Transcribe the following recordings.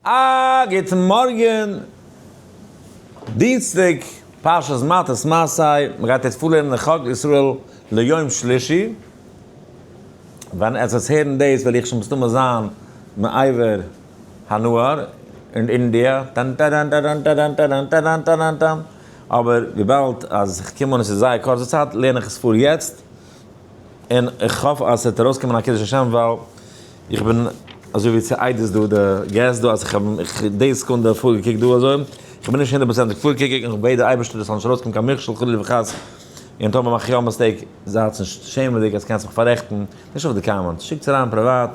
א גוטן מארגן, דינסטאג פרשת מטות מסעי, מען גייט יעצט פארלערנען די חק ישראל ליום שלישי, ווען עטס וועטס הערן דאס וועל איך שוין מסתמא זיין מעבר הנהר אין אינדיע, טאן טאראן טאראן טאראן טאראן טאראן טאראן טאן, אבער וויבאלד אז איך קום אן עס איז זייער קורצע צייט לערן איך עס פאר יעצט, און איך האף אז ס'וועט ארויסקומען א קידוש השם ווייל איך בין אזוי ווי צו עדות דא די געסט דא אז איך האב די סעקונדע פארגעקוקט דא אזוי, איך בין נישט הונדערט פראצענטיג פארגעקוקט און איך בעט די אייבערשטער עס זאל נישט ארויסקומען קיין מכשול חלילה וחס, און טאמער מאך איך יא א mistake זייטס נישט שעמעדיג אז קענסט מיך פאררעכטן, נישט אויף די comments, שיקטס אריין פריוואט,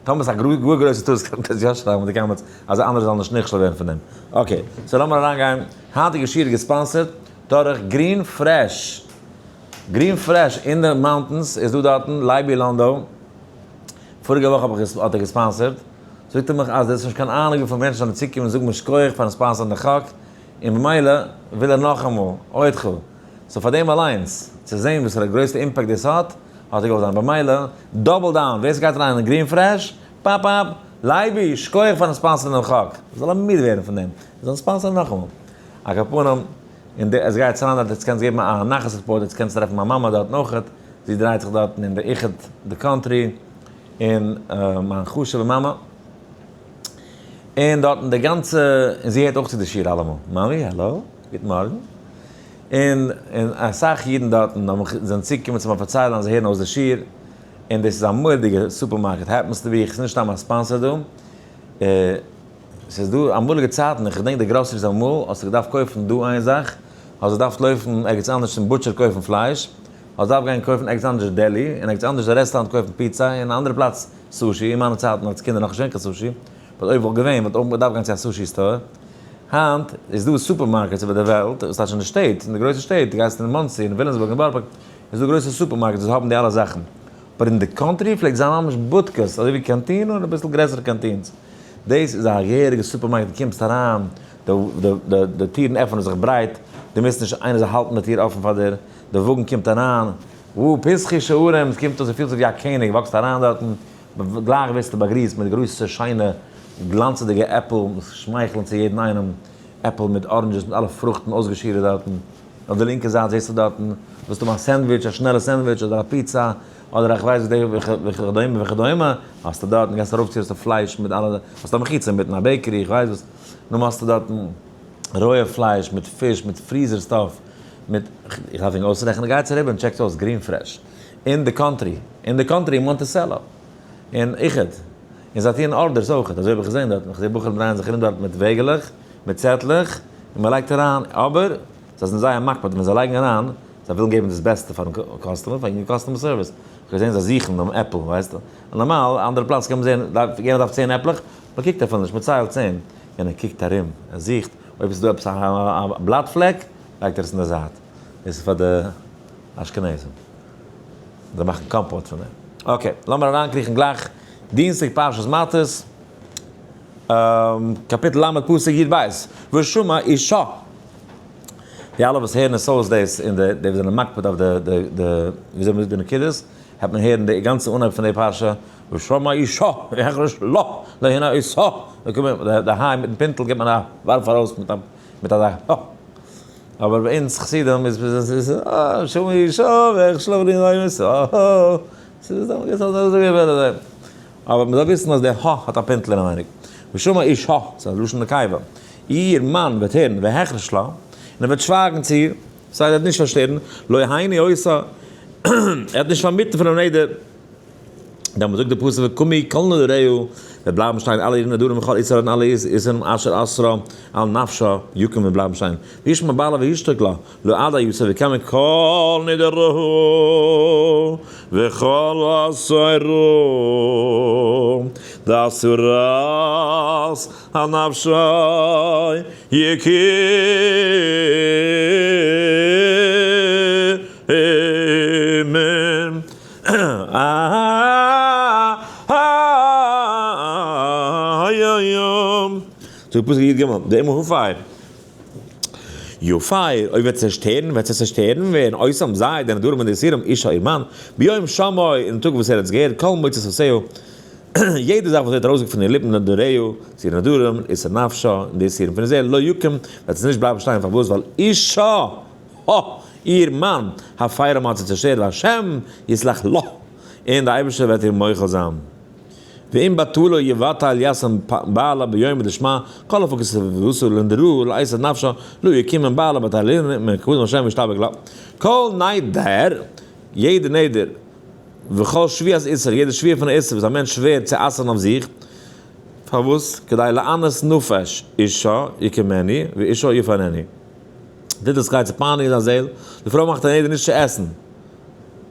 טאמער ס'איז א גאר גרויסע טעות קענט עטס יא שרייבן אין די comments אז אנדערע זאלן נישט נכשל ווערן פון דעם. okay, so לאמיר אריינגיין, היינטיגע שיעור איז גע sponsored דורך גרין פרעש. גרין פרעש אין די mountains איז דא דארטן לייבי לאנדא, פאריגע וואך האב איך האט ער גע sponsored, זאגט ער מיך אז ער האט נישט קיין אהנונג וויפיל מענטשן זענען צוגעקומען און זאגן מיר שכוח פארן sponsor ן די חק, און במילא וויל ער נאכאמאל, עוד כו. so פאר דעם אליינס, צו זען וואסערע גרויסע impact דאס האט, האט ער געוואלט זיין במילא, double down, ווער ס'גייט אריין אין גרין פרעש, פאפ אפ, לייבי, שכוח פארן sponsor ן דעם חק, זאל ער מיד ווערן פון דעם, זאל sponsor ן נאכאמאל. על כל פנים, און די עס גייט צו דארט עטס קענסט געבן א נחת report עטס קענסט טרעפן מיין מאמע דארטן אויכעט, זי דרייט זיך דארטן אין די איחוד די country, און מיין חשובע מאמע, און דארטן די גאנצע, און זי הערט אויך צו די שיעור אלעמאל, מאמי העלא, גוט מארגן, און און אסאך אידן דארטן האבן מיך זענען צוגעקומען צו מיר פארציילן אז זיי הערן אויס די שיעור, און דאס איז א מורא'דיגע סופערמארקעט happens to be, ס'איז נישט סתם א sponsor דא. ס'איז דא אמאליגע צייטן, איך געדענק די groceries אמאל, האסטו געדארפט קויפן דא איין זאך, האסט געדארפט לויפן ערגעץ אנדערש צום butcher קויפן פלייש, האסט געדארפט גיין קויפן ערגעץ אנדערש deli, און ערגעץ אנדערש די רעסטוראנט קויפן פיצא, און א אנדערע פלאץ sushi, אין מיינע צייטן אלס קינד איז נאכנישט געווען קיין sushi, but אויב וואלט געווען וואלט אויך געדארפט גיין צו א sushi store. היינט איז דא supermarkets איבער די וועלט, וואס טייטש אין די שטעט, אין די גרויסע שטעט, דו גייסט אין מאנסי, אין וויליאמסבורג, אין בארא פארק, איז דא גרויסע supermarkets וואס האבן די אלע זאכן. אבער אין די country פלעגט זיין ממש בודקעס, אזוי ווי קאנטין און אביסל גרעסערע canteens. דאס איז א געהעריגע סופערמארקעט, דו קומסט אריין, די טירן עפענען זיך ברייט, דו מוזט נישט איינער זאל האלטן די טיר אפן פאר דיר, די וואגן קומט אריין, וואו פתחי שערים, עס קומט אויס דו פילסט זיך ווי א קעניג, walk סט אריין דארטן, גלייך ווערסטו באגריסט מיט גרויסע שיינע גלאנצעדיגע עפל, וואס שמייכלען צו יעדן איינעם, עפל מיט oranges מיט אלע פרוכטן אויסגעשירעט דארטן. אויף די לינקע זייט זעסטו דארטן, ווילסט האבן א sandwich, א שנעלע sandwich אדער א פיצא, אדער איך ווייס וכדומה וכדומה, האסטו דארטן, גייסט ארויפצו האסטו פלייש מיט אלע, האסט א מחיצה אינמיטן, א bakery, איך ווייס וואס, נאכדעם האסטו דארטן רויע פלייש מיט פיש, מיט freezer stuff, מיט, איך דארף ענק אויסרעכענען, גייטס אריבער און טשעקטס אויס גרין פרעש, אין די country, אין די country אין מאנטיסעלא, אין איחוד, און זיי טוען orders אויכעט, אזוי האב איך געזען דארטן, איך זע בחורים דרייען זיך ארום דארט מיט וועגעלעך, מיט צעטלעך, און מען לייגט אריין, אבער זיי זענען זייער מקפיד ווען זיי לייגן אריין, זיי ווילן געבן דאס בעסטע פארן customer, פאר customer service, איך האב געזען זיי זוכן דעם עפל, ווייסטו, נארמאל אנדערע פלאץ קען מען זען, יענער דארף צען עפלעך, מען קוקט אפילו נישט, מען ציילט צען, יענער קוקט ארום, ער זוכט, אויב עס איז דא עפעס א בלאט פלעק, לייגט ער עס אין די זייט, דאס איז פאר די אשכנזים, זיי מאכן קאמפאוט פון דעם. okay, לאמיר אריינקריכן גלייך, דינסטאג פרשת מטות. קאפיטל ל' פסוק י ב, ושמע אישה. די אלע וואס הערן עס אויס דאס און די די וואס זענען מקפיד אויף די די די וויאזוי מ'זאגט די נקודות, העט מען הערן די גאנצע אנהייב פון די פרשה, ושמע אישה והחרש לה לא הנה אותה, די היי מיטן פינטל גיבט מען א ווארף ארויס מיט א מיט אזא הא. אבער ביי אונז חסידים איז איז ושמע אישה והחרש לה לא הנה אותה, ס'איז אזוי. אבער מ'זאל וויסן אז דער ה האט א פינטל אינעווייניג. ושמע איש ה, ס'איז א לשון נקבה. איר מאן וועט הערן והחרש לה, און ער וועט שווייגן צו איר, ס'הייסט ער וועט נישט פארשטערן, לא הני אותה, ער וועט נישט פארמיטן פונעם נדר. דעמאלט זאגט דער פסוק וקמו כל נדריה, וועט בלייבן שטיין אלע אירע נדרים וכל איסורה און אלע איסורים אשר אסרה על נפשה יקום וועט בלייבן שטיין, וישמע בעלה וישתוק לה, לא עד היסב וקם כל נדרו וכל אסרו דאסורת על נפשו יקום. זאגט פסוק י ג, דער אמר הופאי. יפאר, אויב וועט צעשטערן, וועט זיי צעשטערן ווערן, אותם זיי, די נדרים און די איסורים, אישה איר מאן, ביום שמעו, אין טאג וואס ער האט עס געהערט, כל מוצא שפתיה. יעדע זאך וואס ווערט ארויסגעזאגט פון איר ליפן נדריה, צו איר נדרים, איסור נפשה, און די איסורים פון איר זעהל, לא יקום, וועט עס נישט בלייבן שטיין, פארוואס? ווייל אישה, ה, איר מאן, הפרם האט זי צעשטערט, והשם יסלח לה, און דער אייבערשטער וועט איר מוחל זיין. ואם בטלה יבטל ישם בעלה ביום דשמע, כל הפקות ואסור לנדרו לעשות נפשה, לא יקים עם בעלה בטלין מכבוד השם וישתבק לה. כל נדר, יעדע נדר, וכל שביעת איסור, יעדע שביעה פון א איסור וואס א מענטש שווערט צו אסר'ן אויף זיך, פארוואס? כדי לענות נפש אישה יקימני ואישה יפנני. טוט עס כדי צו פייניגן זיין זעהל, די פרוי מאכט א נדר נישט צו עסן,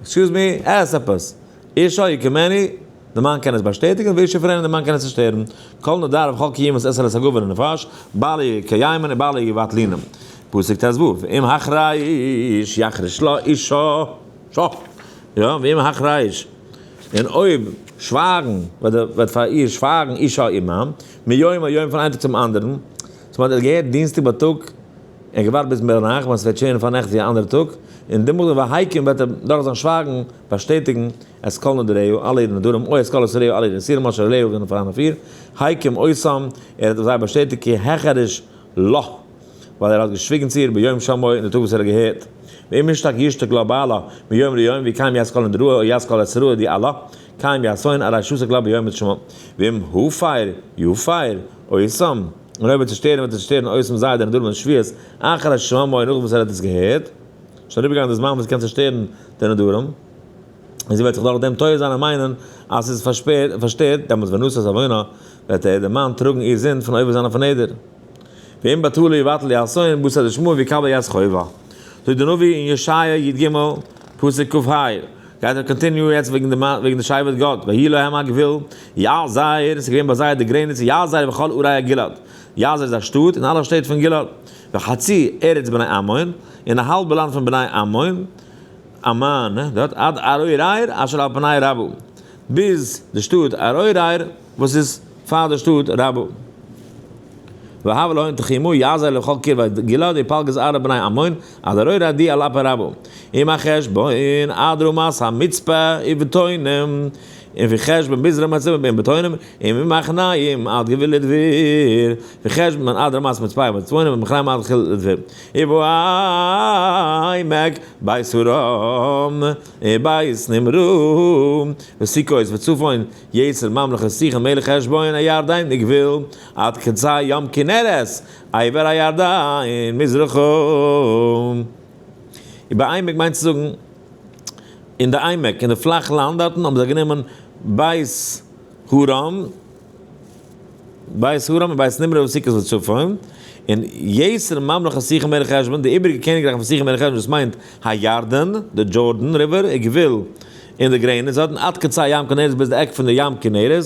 excuse me, עס עפעס, אישה יקימני, די מאן קען עס באשטעטיגן, ואישה יפנני, די מאן קען עס צושטערן, כל נדר וכל קיימת עשר את הגבר לנפש, בעלי יקיימן ובעלי יבטלינם. פסוק ט"ו, ואם החריש יחריש לה אישה. שא! יא, ואם החריש, און אויב שווייגן, וועט פאר איר שווייגן אישה איר מאן, מיום אל יום פון איין טאג צום אנדערן, ס'מיינט ער האט געהערט דינסטאג בייטאג, און געווארט ביז מיטערנאכט ווען ס'וועט שעהן פארנעכט ווי א אנדערע טאג, און דעמאלט והקים וועט ער דורך זיין שווייגן באשטעטיגן את כל נדריה, אלע אירע נדרים, או את כל אסוריה, אלע אירע איסורים אשר עליה וואס זענען פארהאן אויף איר, הקים אותם, ער האט אויף זיי באשטעטיגט כי החריש לה. ווייל ער האט געשוויגן צו איר ביום שמעו אין די טאג וואס ער האט געהערט. ואם ישתק ישתק לה בעלה מיום ליום ויקיים יסקל נדראה או יסקל אסראה די אלה קיים יעשון הרי שתק לה ביום שמעו. ואם הופר יופר אותם, און אויב וועט צושטערן וועט ער צושטערן אותם זיי די נדרים און שבועות אחרי שמעו נאך וואס ער האט עס געהערט. שוין אריבערגעגאנגען די זמן וואס קען צושטערן די נדרים. און זי וועט זיך דורך דעם טועה זיין און מיינען אז ס'איז פארשטערט, דעמאלטס ונשא את עוונה, וועט ער, דער מאן, טראגן איר זינד פון עובר זיין אויפן נדר. ואם בטלה יבטל יאסון בתר דשמעה ויקבל יד חובה. זאגט דער נביא אין ישעיה י"ג פסוק כ"ה, גייט ער continue יעצט וועגן די וועגן די שבט גד, ויהי להם הגבול יעזר, עס איז געווען ביי זיי די גרעניץ יעזר וכל ערי הגלעד, יעזר איז א שטאט און אלע שטעט פון גלעד, וחצי ארץ בני עמון, און א האלבע לאנד פון בני עמון, עמון, דארט עד ערוער אשר על פני רבה, ביז די שטאט ערוער וואס איז פאר די שטאט רבה. והבה להון תחימו יעזר לכל קרבי גלעד ופלגז ארע בני עמון עד ערוער עדי על אפי רבה. עם החשבון עד רמת המצפה ובתונם, און פון חשבון ביז רמת המצפה און בתונם, און ממחניים עד גבול לדביר, פון חשבון עד רמת מצפה ובתונם, וממחניים עד גבול לדביר. ובעמק בית הרם ובית נמרא וסוכות וצפון יצר ממלכת סיחון מלך חשבון הירדן מגבול עד קצה ים כנרת עבר הירדן מזרחו. ובעמק מיינט צו זאגן אין די עמק, אין די פלאך לאנד דארטן האבן זיי גענומען בית הרם, בית הרם און בית נמרא וסוכות וצפון, און יתר ממלכת סיחון מלך חשבון, די איבעריגע קעניגרייך פון סיחון מלך חשבון, דאס מיינט הירדן, די Jordan River, און גבול און די גרעניץ דארטן, עד קצה ים כנרת ביז די עק פון די ים כנרת,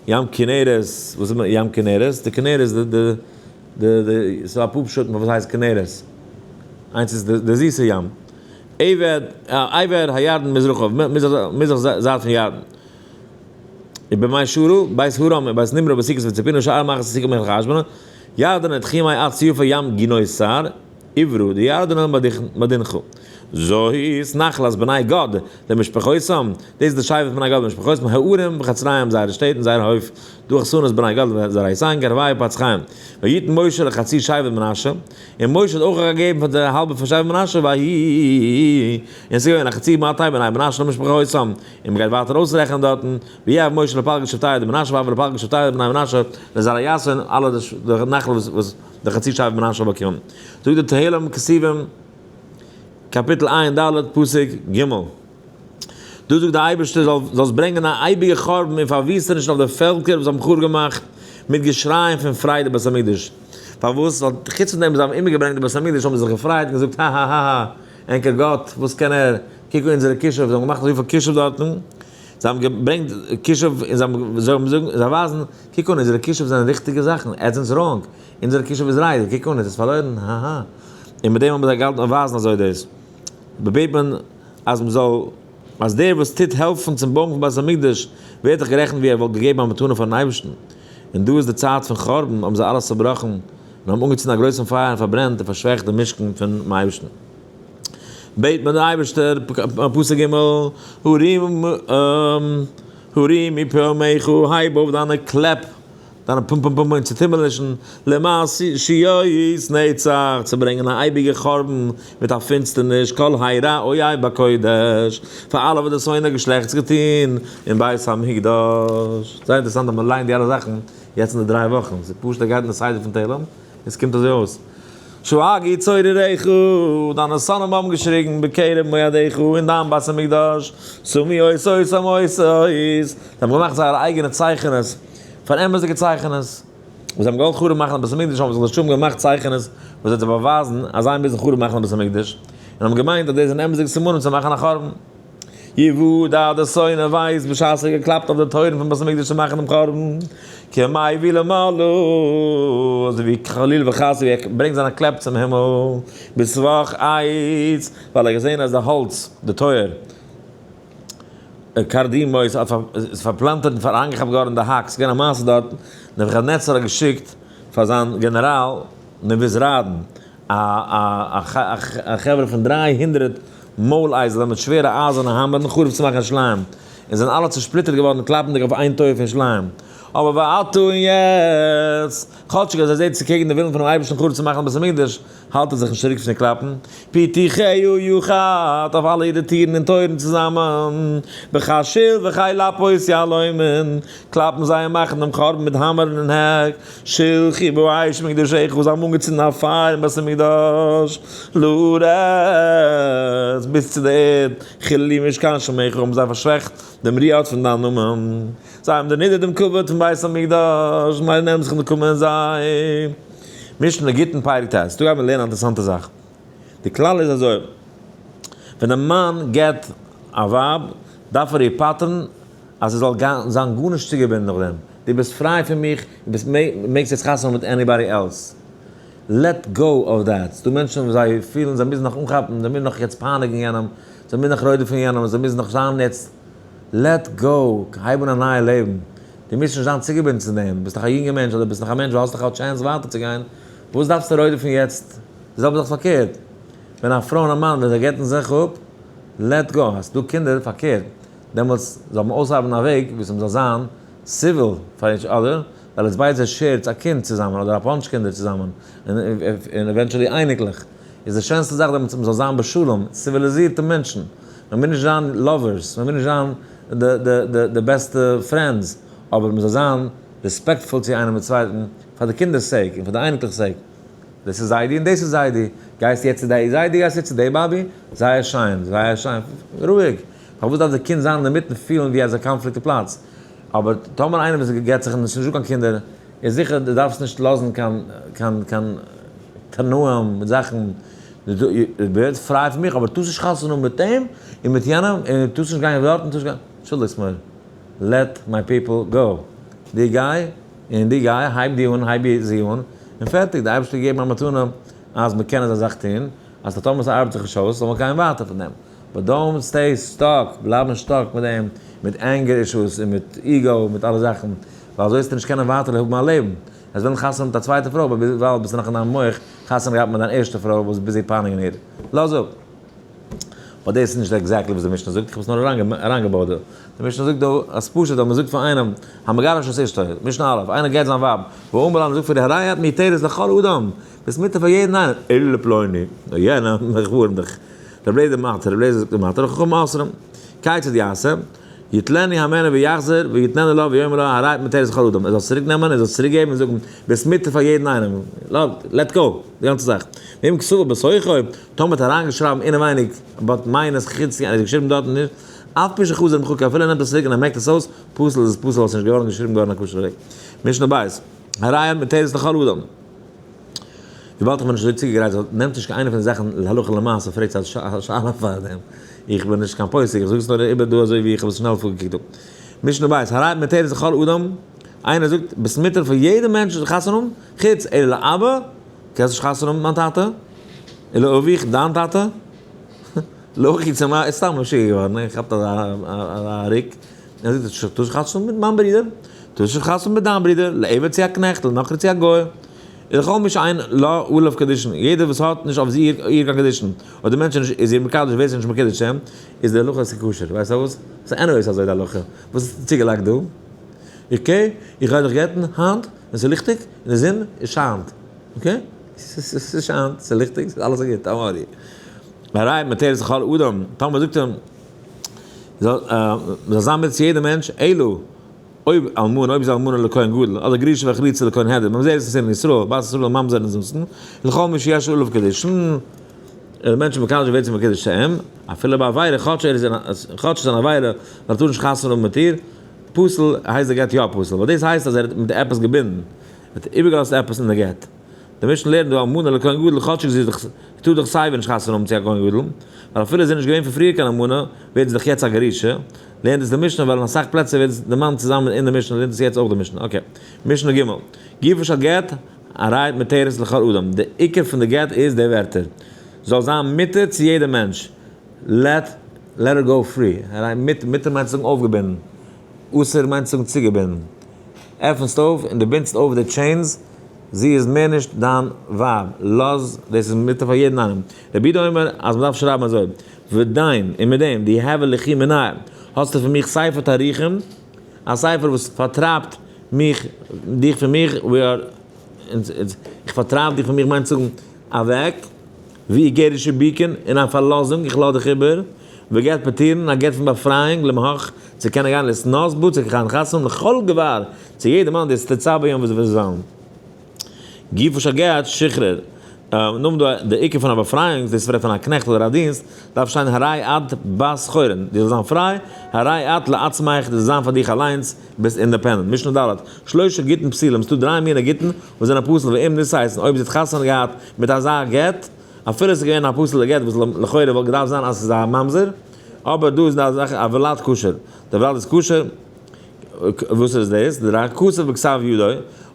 ים כנרת, וואס איז ים כנרת? די כנרת איז די די די די, ס'איז א פאר פשטים פארוואס ס'הייסט כנרת, איינס איז די זיסע ים, עבר עבר הירדן מזרחו, מזרח זייט פון ירדן. ובימי שרו, בית הרם ובית נמרא וסוכות וציפינו שאר מחנות סיכום מלך חשבון, ירדן את חימי עד סיופי ים גינוסר, עברו די ירדן מדינכו. זאת נחלת בני גד למשפחותם, דאס איז די שבט בני גד למשפחותם, הערים וחצריהם זייערע שטעט און זייער הויף, דורך שונאות בני גד וזרעיתיהם גרבי ופץ חיים. ויתן משה לחצי שבט מנשה, און משה האט אויך געגעבן פאר די האלבע פון שבט מנשה, ויהי, און עס איז געווען א חצי מטה בני מנשה למשפחותם, און מ'גייט ווייטער אויסרעכענען דארטן, ויהב משה לפלגי שבטיו דמנשה והבה לפלגי שבטיו דבני מנשה לזרע יעשון, אלע די נחלה וואס די חצי שבט מנשה האט באקומען. זאגט די תהלים כתובים קאפיטל ע"ד פסוק ג', דא זאגט די אייבערשטער זאלסט ברענגען א אייביגע חורבן און פארוויסטעניש אויף די פעלקער וואס האבן חרוב געמאכט מיט געשרייען פון פרייד די בית המקדש. פארוואס? ווייל חוץ פון דעם וואס זיי האבן אומגעברענגט די בית המקדש האבן זיי זיך געפרייט און געזאגט האהאהא ענקער גאט וואס קען ער קוק אן אונזערע כישוף, זיי האבן געמאכט אזויפיל כישוף דארטן, זיי האבן געברענגט כישוף און זיי האבן זיי האבן זאגן, זיי ווייזן, קוק אן אונזערע כישוף זענען ריכטיגע זאכן, עטס זענטס wrong, אונזערע כישוף איז right, קוק אן עס איז פארלוירן, האהא. און מיט דעם האבן זיי געהאלטן און ווייזן אזוי דאס בעט מען אז מען זאל, אז דער וואס טוט העלפן צום בויען פון בית המקדש ווערט דאך גערעכנט ווי ער וואלט געגעבן א מתנה פארן אייבערשטן, און דא איז די צייט פון חורבן האבן זיי אלעס צעבראכן און האבן אנגעצינדן א גרויסן פייער און פארברענט און פארשוועכט דעם משכן פונעם אייבערשטן. בעט מען דער אייבערשטער, פסוק ג', הרים. הרימי פעמיך, הייב אויף דיינע קלעפ, דיינע פום פום פום און צעטומעלענישן, למעשיות נצח, צו ברענגען א אייביגע חורבן מיט א פינסטערניש, כל הירא אויב בקודש, פאר אלע וואס די שונא געשלעכטס געטון אין בית המקדש. זייער אינטערעסאנט אז מען ליינט די אלע זאכן יעצט אין די דריי וואכן, ס'איז פשוט ער גייט אין די סדר פון תהלים, און ס'קומט אזוי אויס. שאגו צורריך, דיינע שונאים האבן געשריגן בקרב מועדיך אין דיין בית המקדש, שמו אותות ומופתות, זיי האבן געמאכט זייערע אייגענע צייכענעס, פאר אמת'דיגע צייכענעס, וואס זיי האבן געוואלט חרוב מאכן דעם בית המקדש האבן זיך די רשעים געמאכט צייכענעס וואס וועט זיי באווייזן אז זיי מוזן חרוב מאכן דעם בית המקדש, און האבן געמיינט אז דאס זענען אמת'דיגע סימנים צו מאכן א חורבן. יהודה דער שונא ווייסט בשעת ער האט געקלאפט אויף די טויערן פון בית המקדש צו מאכן דעם חורבן, כמביא למעלה, אזוי ווי חלילה וחס ווי ער ברענגט זיינע קלעפ צום הימל, בסבך עץ, ווייל ער האט געזען אז די האלץ, די טויער, קרדימות, איז פארפלאנטערט און אריינגעכאפט געווארן אין די האק, ס'איז געווען א מעשה דארט, נבוכדנצר האט געשיקט פאר זיין גענעראל נבוזראדן, א חברה פון 300 מויל אייזלען מיט שווערע אייזערנע האמערן חרוב צו מאכן ירושלים, און זענען אלע צעשפליטערט געווארן קלאפנדיג אויף איין טויער פון ירושלים. אבער ועתה און יעצט, כאטשיג אז ער זעט ס'איז קעגן די ווילן פונעם אייבערשטן חרוב צו מאכן בית המקדש, האלט ער זיך נישט צוריק פון קלאפן פתיחיה יחד אויף אלע אירע טירן און טויערן צוזאמען, בכשיל וחיל לפות יהלומים, קלאפן זיי און מאכן דעם חורבן מיט האמערן און העק, שלחו באש מקדשך, זיי האבן אנגעצינדן א פייער אין בית המקדש, לארץ, ביז צו די ערד, חיללו משכן שמך, האבן זיי פארשוועכט דעם רו-ארט פון דיין נאמען, זיי האבן דערנידערט דעם כבוד פון בית המקדש, מילא נעמען זיך נקמה אין זיי. משנה גיטין פרק ט', דא גייט מען לערנען א אינטערעסאנטע זאך. די כלל איז אזוי, ווען די מאן גט א ווייב, דארף ער איר פטר'ן אז זי זאל זיין גארנישט צוגעבינדן נאכדעם. דו ביסט פריי פון מיך, דו ביסט מעגסט יעצט חתונה האבן מיט anybody else. Let go of that. ס'דא מענטשן וואס זיי פילן זיי מוזן נאך אנכאפן, זיי מוזן נאך יעצט פייניגן יענעם, זיי מוזן נאך רודפ'ן יענעם, זיי מוזן נאך זיין יעצט. Let go, הייב אן א נייע לעבן. דו מוזט נישט זיין צוגעבינדן צו דעם, ביסט נאך א יונגער מענטש אדער ביסט נאך א מענטש וואס האסט נאך א chance ווייטער צו גיין, וואס דארפסטו רודפ'ן יעצט? די זעלבע זאך פארקערט, ווען א פרוי און א מאן ווען זיי גט'ן זיך אפ, let go, האסט דא קינדער, פארקערט, דעמאלטס זאל מען אויסארבעטן א וועג וואס מ'זאל זיין civil פאר each other, ווייל עטס ביידע share טס א קינד צוזאמען אדער א bunch קינדער צוזאמען, און eventually אייניקלעך, איז די שענסטע זאך דעמאלטס מ'זאל זיין בשלום, ציוויליזירטע מענטשן, מ'מוז נישט זיין lovers, מ'מוז נישט זיין די בעסטע friends, אבער מ'זאל זיין respectful צו איינעם דעם צווייטן, פאר די קינדער'ס sake און פאר די אייניקלעך'ס sake. דאס איז זיידי און דאס איז זיידי, גייסט יעצט צו די זיידי גייסט יעצט צו די באבי, זייער שיין, זייער שיין, רואיג, פארוואס דארף די קינד זיין אינמיטן פילן ווי אז א קאנפליקט פלאץ, אבער טאמער איינער וואס גט זיך און עס איז נישטא קיין קינדער, איז זיכער דו דארפסט נישט לאזן קיין קיין קיין תנאים מיט זאכן, דו ווערסט פריי פון מיך אבער טארסט נישט חתונה האבן מיט אים און מיט יענעם און טארסט נישט גיין דארט און טארסט נישט גיין, אנטשולדיגסט מיר, let my people go, דו גיי און דו גיי, הייב דו אן, הייב זי אן, און פערטיג, די אייבערשטער האט געגעבן א מתנה אז מען קען אזא זאך טון, אז טאמער ס'ארבעט זיך נישט אויס זאל מען גיין ווייטער פון דעם, but don't stay stuck, בלייב נישט stuck מיט דעם, מיט anger issues און מיט ego מיט אלע זאכן, ווייל אזוי וועסטו נישט קענען ווייטער האבן א לעבן, עס ווילן חתונה מיט א צווייטע פרוי אבער ביזדערווייל ביסטו נאך אין דיין מח חתונה געהאט מיט דיין ערשטע פרוי וואס busy פייניגן איר, לאז אפ. But דאס איז נישט exactly וואס די משנה זאגט, איך האב עס נאר אריינגעבויט דא. די משנה זאגט דא אז פשוט אז מען זאגט פאר איינעם, המגרש את אשתו, משנה א', איינער גט זיין ווייב, ואמר לה, מען זאגט פאר איר, הרי את מותרת לכל אדם, ביסט מותר פאר יעדן איינעם, אלא לפלוני, נאר יענעם, איך ווארן דיך. רבי אליעזר מתיר, רבי אליעזר זאגט מתיר, חכמים אוסרים. כיצד יעשה? יטלני הימנה ויחזור, ויתננה לה ויאמר לה, הרי את מותרת לכל אדם. ער זאל צוריק נעמען, ער זאל צוריק געבן און זאגן, ביסט מותר פאר יעדן איינעם. Let go, די גאנצע זאך. ואם כתבה בתוכו, טאמער האט אריינגעשרייבן אינעווייניג, but מיינעס חוץ, ער האט געשריבן דארטן נישט, אף פי שחזר ומחקו, אפילו ער נעמט עס צוריק און ער מעקט עס אויס, פסול איז עס פסול ווייל עס איז נישט געווארן געשריבן געווארן א כשר'ע וועג. משנה בית, הרי את מותרת לכל אדם. וויבאלד איך בין נישט אזוי צוגעגרייט זאל נעמט נישט קיין איינע פון די זאכן להלכה למעשה פרעגט א שאלה פאר דעם, איך בין נישט קיין פוסק איך זאג עס נאר איבער דא אזוי ווי איך האב עס שנעל פארגעקוקט דא. משנה בית, הרי את מותרת לכל אדם, איינער זאגט ביסט מותר פאר יעדע מענטש חתונה האבן, חוץ אלא לאבא, קענסט נישט חתונה האבן מיט מיין טאטע, אלא אביך דיין טאטע, לאחי צו מיין, איז סתם משוגע געווארן, ער כאפט אזא ריק, ער זאגט טארסט נישט חתונה האבן מיט מיין ברודער, טארסט נישט חתונה האבן מיט דיין ברודער, לעבד צו א קנעכט, לנכרי צו א גוי. לכל מי שאין לה עליו קידושין, יעדער וואס האט נישט אויף זי איר קיין קידושין, אדער די מענטש איז איר מקדש ווערט זי נישט מקודש צו אים, איז די הלכה אז ס'איז כשר, ווייסט פארוואס? ס'איז anyways אזוי די הלכה, וואס איז צוגעלייגט דא? Okay, איך גיי דיך גט'ן היינט ווען ס'איז ליכטיג און די זון שיינט, okay? ס'שיינט, ס'איז ליכטיג, ס'איז אלעס גוט, אמרי. הרי מותרת לכל אדם, טאמער זאגט אים, זאל זיין מיט צו יעדע מענטש, אלא אויב אלמנה, אויב איז אלמנה לכהן גדול, אדער גרושה וחלוצה לכהן הדיוט, ממזרת נשואין לישראל, בת ישראל לממזר נשואין, לכל מי שיש עליו קידושין, דער מענטש מקדש ווערט זי מקודש צו אים, אפילו בעבירה, כאטש ער איז כאטש איז אן עבירה, ווייל ער טאר נישט חתונה האבן מיט איר, פסול, הייסט די גט יא פסול, ווייל דאס הייסט אז ער האט מיט עפעס געבינדן, ער האט איבערגעלאזט עפעס אין די גט. די משנה לערנט דא אלמנה לכהן גדול כאטשיג זי איז דאך טאר דאך סייווי נישט חתונה האבן צו א כהן גדול, ווייל אפילו איז זי נישט געווען פון פריער קיין אלמנה, ווערט זי דאך יעצט א גרושה, לערנט עס די משנה ווייל אין אסאך פלעצער ווערט עס דערמאנט צוזאמען אין די משנה לערנט עס יעצט אויך די משנה, okay. משנה ג', גופו של גט, הרי מותרת לכל אדם, די עיקר פון די גט איז די ווערטער, זאל זיין מותר צו יעדע מענטש, let let her go free, הרי מותר מיינט צו זאגן אויפגעבינדן, אסור מיינט צו זאגן צוגעבינדן, עפנסט אויף און דו בינדסט אויף די chains, זי איז מער נישט דיין ווייב, לאז, דאס איז מותר פאר יעדן איינעם. רבי יהודה אומר אז מ'דארף שרייבן אזוי, ודיין, און מיט דעם, דיהוי ליכי מיניה, האסטו פון מיך ספר תאריכים, א ספר וואס פארטרייבט מיך, דיך פון מיך, we are, איך פארטרייב דיך פון מיך מיינט צו זאגן, אוועק, ווי איגרת שבוקין, אין א פארלאזונג, איך לאז דיך איבער, וגט פטורין, א גט פון באפרייאונג, למהך, צו קענען גיין להתנשא בה, צו קיין חתונה, לכל גבר, צו יעדע מאן דאס תצא ביום וואס וועט זיין. גופו של גט, שחרור. נאכדעם דא די עיקר פון א באפרייאונג, דאס רעדט פון א קנעכט אדער א דינסט, דארף שטיין הרי את בת חורין, דו זאלסט זיין פריי, הרי את לעצמך, דו זאלסט זיין פאר דיך אליינס, ביסט independent. משנה ד', שלושה גיטין פסולים, ס'דא דריי מיני גיטין וואס זענען פסול ואם נישאת, אויב זי האט חתונה געהאט מיט אזא גט, אפילו עס איז געווען א פסול'ע גט וואס לכאורה וואלט געדארפט זיין אז עס איז א ממזר, אבער דא איז די זאך א ולד כשר, די ולד איז כשר, וואס איז דאס? די דריי כתב בכתב ידו,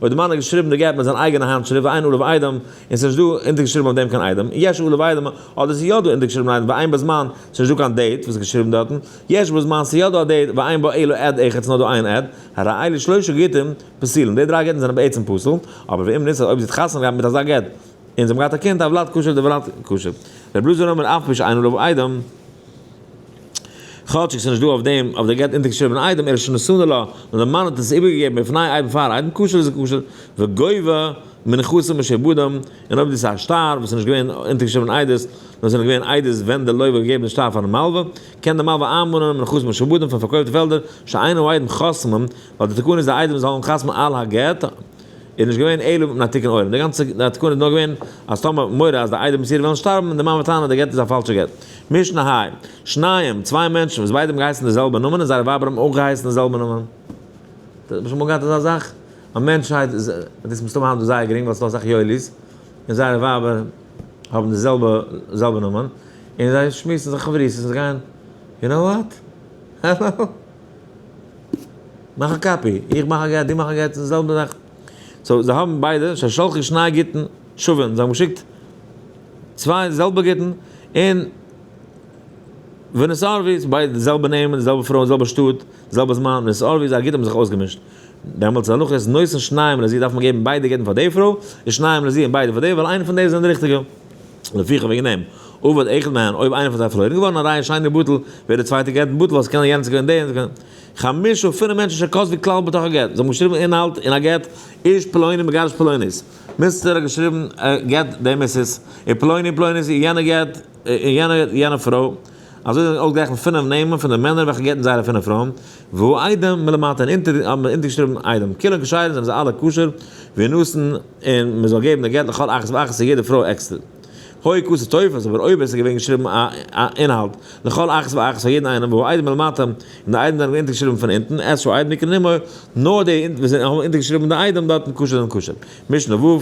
אויב די מאן האט געשריבן די גט מיט זיין אייגענע האנטשריפט ואין עליו עדים, און ס'איז נישט דא אונטערגעשריבן אויף דעם קיין עדים, יש עליו עדים, אדער ס'איז יא דא אונטערגעשריבן עדים ואין בזמן, ס'איז נישט דא קיין date וואס איז געשריבן דארטן, יש בזמן, ס'איז יא דא א date, ואין בו אלא עד אחד, ס'איז נאר דא איין עד, הרי אלו שלושה גיטין פסולין, די דריי גיטין זענען בעצם פסול, אבער ואם נישאת אויב זי האט חתונה געהאט מיט אזא גט, און זיי האבן געהאט א קינד, הולד כשר די ולד כשר. רבי אלעזר אומר אף על פי שאין עליו עדים, כאטשיג ס'איז נישט דא אויף דעם אויף די גט אונטערגעשריבען עדים, אלא שנתנה לה, נאר די מאן האט עס איבערגעגעבן בפני עדים פאר עדים, כשר איז כשר, וגובה מנכסים משועבדים, און אויב דאס איז א שטר וואס איז נישט געווען אונטערגעשריבען עדות, נאר עס זענען געווען עדות ווען די לוה האט געגעבן די שטר פארן מלווה, קען די מלווה איינמאנען מנכסים משועבדים פון פארקויפטע פעלדער, שאין העדים חותמים, ווייל די תקנה איז די עדים זאלן חתמ'ן על הגט, איז נישט געווען אלא מפני תיקון עולם, די גאנצע תקנה איז נאר געווען אז טאמער מורא אז די עדים מסירה וועלן שטארבן און די מאן וועט טענה'ן אז די גט איז א פאלשע גט. משנה ה', שניים, צוויי מענטשן וואס ביידע האבן געהייסן די זעלבע נאמען און זייערע ווייבער האבן אויך געהייסן די זעלבע נאמען. האט מען שוין אמאל געהאט אזא זאך? א מענטש הייסט, דאס איז מסתמא היינט דא זייער גרינג ווייל ס'איז דא אסאך יואלי'ס און זייערע ווייבער האבן די זעלבע זעלבע נאמען און זיי שמועסן זיך חברותות און זיי גייען, you know what? Hello? מאך א copy, איך מאך א גט, דו מאך א גט, ס'איז די זעלבע זאך. So זיי האבן ביידע, ששלחו שני גיטין שווין, זיי האבן געשיקט צוויי זעלבע גיטין, און ונתערבו, ס'איז ביידע די זעלבע נעמען, די זעלבע פרויען, די זעלבע שטאט, די זעלבע זמן, ונתערבו, זייער גיטין האבן זיך אויסגעמישט. דעמאלטס די הלכה איז נותן שניהם לזו דארף מען געבן ביידע גיטין פאר די פרוי, און שניהם לזו און ביידע פאר די, ווייל איינע פון די זענען די ריכטיגע. לפיכך וועגן דעם, אבד אחד מהן, אויב איינער פון זיי פארלוירן געווארן, הרי השני בטל, ווערט די צווייטע גט בטל, ווייל ס'קען יענער צו געווען די, חמשה פינף מענטשן שכתבו כלל בתוך הגט, זיי האבן געשריבן אינהאלט אין א גט, איש פלוני מגרש פלונית, מיסטער האט געשריבן גט די מיסיס, און פלוני פלונית און יענע גט און יענע יענע פרוי, אזוי זענען אויסגערעכנט פינף נעמען פון די מענער וועלכע גט'ן זייערע פינף פרויען, והוא עדים מלמטה און אונטער האבן אונטערגעשריבן עדים, כולן כשרים זענען זיי אלע כשר, וינתן און מען זאל געבן די גט לכל אחת ואחת צו יעדע פרוי עקסטער. היה כתוב טופס, אבער אויב עס איז געווען געשריבן א אינהאלט לכל אחת ואחת פאר יעדן איינעם והעדים מלמטה, און די עדים זענען אונטערגעשריבן פון אונטן, את שהעדים נקראין עמו, נאר די וואס האבן אונטערגעשריבן די עדים דארטן כשר זענען כשר. משנה ו'.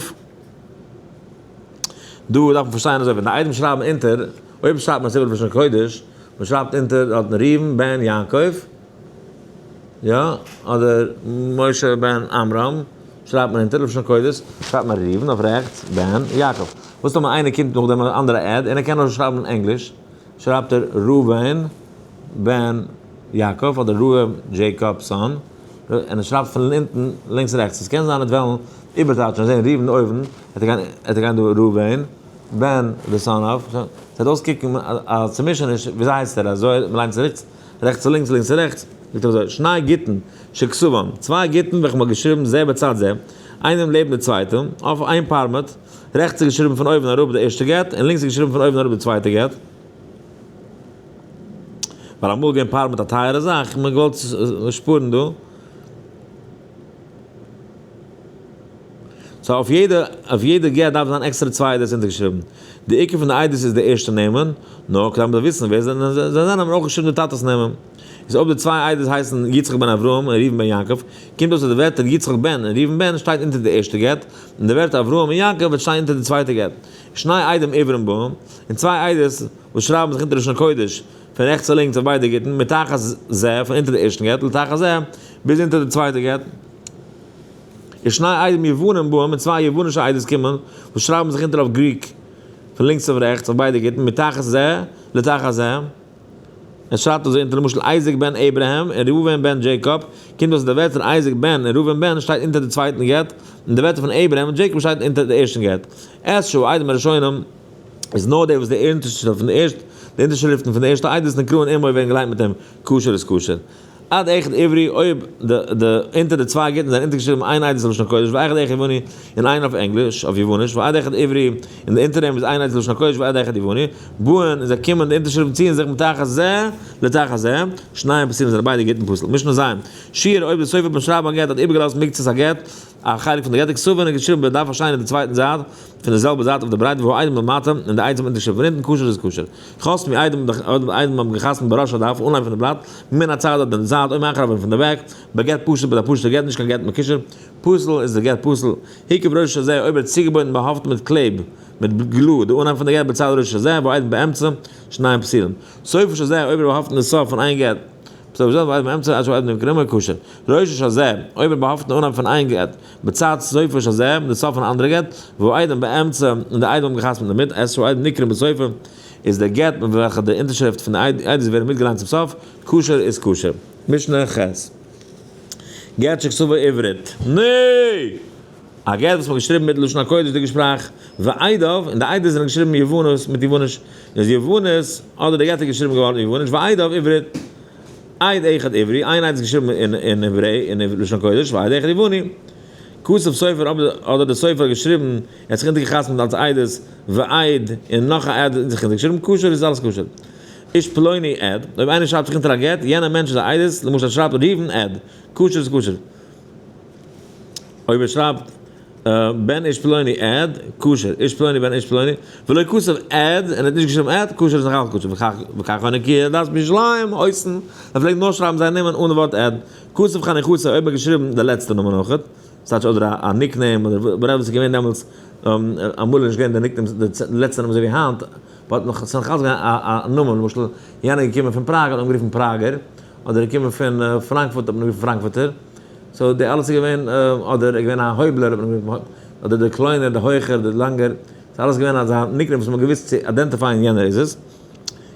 דא דארף מען פארשטיין אזוי, ווען די עדים שרייבן אונטער, אויב שרייבט מען עס איבער בלשון קודש, מען שרייבט אונטער דארטן ראובן בן יעקב, יא, אדער משה בן עמרם, שרייבט מען אונטער לשון קודש, שרייבט מען ראובן אויף רעכטס, בן יעקב. וואס טאמער איינער קומט נאכדעם א אנדערע עד און ער קען נאר שרייבן אין ענגליש, שרייבט ער ראובן בן יעקב אדער ראובן דזשעיקאבסאן, און ער שרייבט פון אונטן לינקס רעכטס. עס קען זיין ער וועט וועלן איבערטייטשן און זען ראובן אויבן, וועט ער גיין דא ראובן, בן the son of, ס'וועט אויסקוקן א צומישעניש, וויאזוי הייסט ער, אזוי מ'ליינט עס רעכטס, רעכטס צו לינקס, לינקס צו רעכטס, זאגט ער אזוי, שני גיטין שכתובן, צוויי גיטין וועלכע מ'האט געשריבן זה בצד זה, איינעם לעבן די צווייטע, אויף איין פארמעט, רעכטס איז געשריבן פון אויבן אראפ די ערשטע גט, און לינקס איז געשריבן פון אויבן אראפ די צווייטע גט. ווייל אמאל געווען פארמעט א טייערע זאך, מ'האט געוואלט שפארן דא. so אויף יעדע אויף יעדע גט דארף זיין עקסטערע צוויי עדות אונטערגעשריבן. די עיקר פון די עדות איז די ערשטע נעמען, נאר כדי מ'זאל וויסן ווער זיי זענען האט מען אויך געשריבן די טאטע'ס נעמען. איז אויב די צוויי עדות הייסן יצחק בן אברהם און ראובן בן יעקב, קומט אויס אז די ווערטער יצחק בן און ראובן בן שטייט אונטער די ערשטע גט, און די ווערטער אברהם און יעקב וועט שטיין אונטער די צווייטע גט. שני עדים עברים באים, און צוויי עדות וואס שרייבן זיך אונטער לשון קודש פון רעכטס צו לינקס אויף ביידע גיטין, מתחת זה, פון אונטער די ערשטן גט, לתחת זה, ביז אונטער די צווייטע גט. ושני עדים יוונים באים, און צוויי יוונישע עדות קומען, וואס שרייבן זיך אונטער אויף Greek, פון לינקס אויף רעכטס, אויף ביידע גיטין, מתחת זה, לתחת זה. ער שרייבט אזוי אונטער למשל אייזיק בן אברהם און ראובן בן דזשעיקאב, קומט אויס אז די ווערטער אייזיק בן און ראובן בן שטייט אונטער די צווייטן גט, און די ווערטער פון אברהם און דזשעיקאב שטייט אונטער די ערשטן גט. את שהעדים הראשונים איז נאר דער וואס די אונטערשריפט פון די ערשט די אונטערשריפטן פון די ערשטע עדות נקראין עמו ווערן געליינט מיט אים כשר איז כשר. עד אחד עברי אויב די די אונטער די צוויי גיטין זענען אונטערגעשריבן איין עדות לשון הקודש ואחד אחד יווני און איין אויף ענגליש אויף יווניש ועד אחד עברי און די אונטער אים איז איין עדות לשון הקודש ועד אחד יווני באין און זיי קומען די אונטערשריפטן ציען זיך מתחת זה לתחת זה שניהם פסולים זענען ביידע גיטין פסול משנה ז' שיער אויב די סופר ביים שרייבן א גט האט איבערגעלאזט מקצת הגט א חלק פון די גט וכתבן איז געשריבן בדף השני אין די צווייטן זייט פון די זעלבע זייט אויף די ברייט והעדים למטה און די עדים האבן אונטערגעשריבן פון אונטן כשר איז כשר. חתמו עדים די עדים האבן געחתמ'ט בראש הדף אנהייב פון די בלאט, מן הצד אדער די זייט או מאחריו און פון די back, בגט פשוט ביי די פשוט'ע גט נישט קיין גט מקושר, פסול איז די גט פסול, הוקף ראשו של זה אויב ער האט צוגעבונדן באהאפטן מיט קלעב, מיט glue, די אנהייב פון די גט בצד ראשו של זה והעדים באמצע, שניהם פסולים. סופו של זה אויב ער באהאפטן די סוף פון איין גט, בסופו של זה והעדים באמצע עד שהעדים נקראים כשר. ראשו של זה אויב ער באהאפטן אנהייב פון איין גט, בצד סופו של זה, די סוף פון אנדערע גט, והעדים באמצע, און די עדים האבן געחתמ'ט אינדערמיט, את שהעדים נקראים בסופו, איז דער גט מיט וועלכע די אונטערשריפט פון די עדות ווערן מיטגעליינט צום סוף, כשר איז כשר. משנה ח'. גט שכתובו עברית. נע! א גט וואס מ'האט געשריבן מיט לשון הקודש'דיגע שפראך, ועדיו, און די עדות זענען געשריבן יוונית מיט יווניש, איז יוונית, אדער די גט איז געשריבן געווארן אין יווניש, ועדיו עברית. עד אחד עברי, איין עד איז געשריבן אין העברעי, אין לשון הקודש, ועד אחד יווני. כתב סופר, אדער דער סופר האט געשריבן, ער האט זיך אונטערגעחתמ'ט אלס עדות, ועד, און נאך א עד האט זיך אונטערגעשריבן, כשר איז אלעס כשר. איש פלוני עד, אויב איינער שרייבט זיך אונטער א גט, יענער מענטש איז א עדות, למשל ער שרייבט ראובן עד, כשר איז כשר. אויב ער שרייבט בן איש פלוני עד, כשר, איש פלוני בן איש פלוני, ולא כתב עד, און ער האט נישט געשריבן עד, כשר איז נאך אלץ כשר, וכך היה נקיי הדת בירושלים עושין, זיי פלעגן נאר שרייבן זייער נאמען אן די ווארט עד, כתב חניכתו, אויב האט געשריבן די לעצטע נאמען אויך, ס'טייטש אדער א nickname אדער whatever ס'איז געווען דעמאלטס, אמאל איז נישט געווען די nicknames די לעצטע נאמען אזוי ווי היינט, but נאך ס'איז נאך אלץ געווען א נאמען, למשל יענער איז געקומען פון פראג האט מען אים גערופן פראגער, אדער איז געקומען פון פראנקפורט האט מען אים גערופן פראנקפורטער. so די אלעס איז געווען, אדער איז געווען א הויבלער האט מען גערופן, אדער דער קליינער, דער הויכער, דער לאנגער, ס'איז אלעס געווען אזא nickname וואס מ'האט געוואוסט צו identify ען יענער איז עס.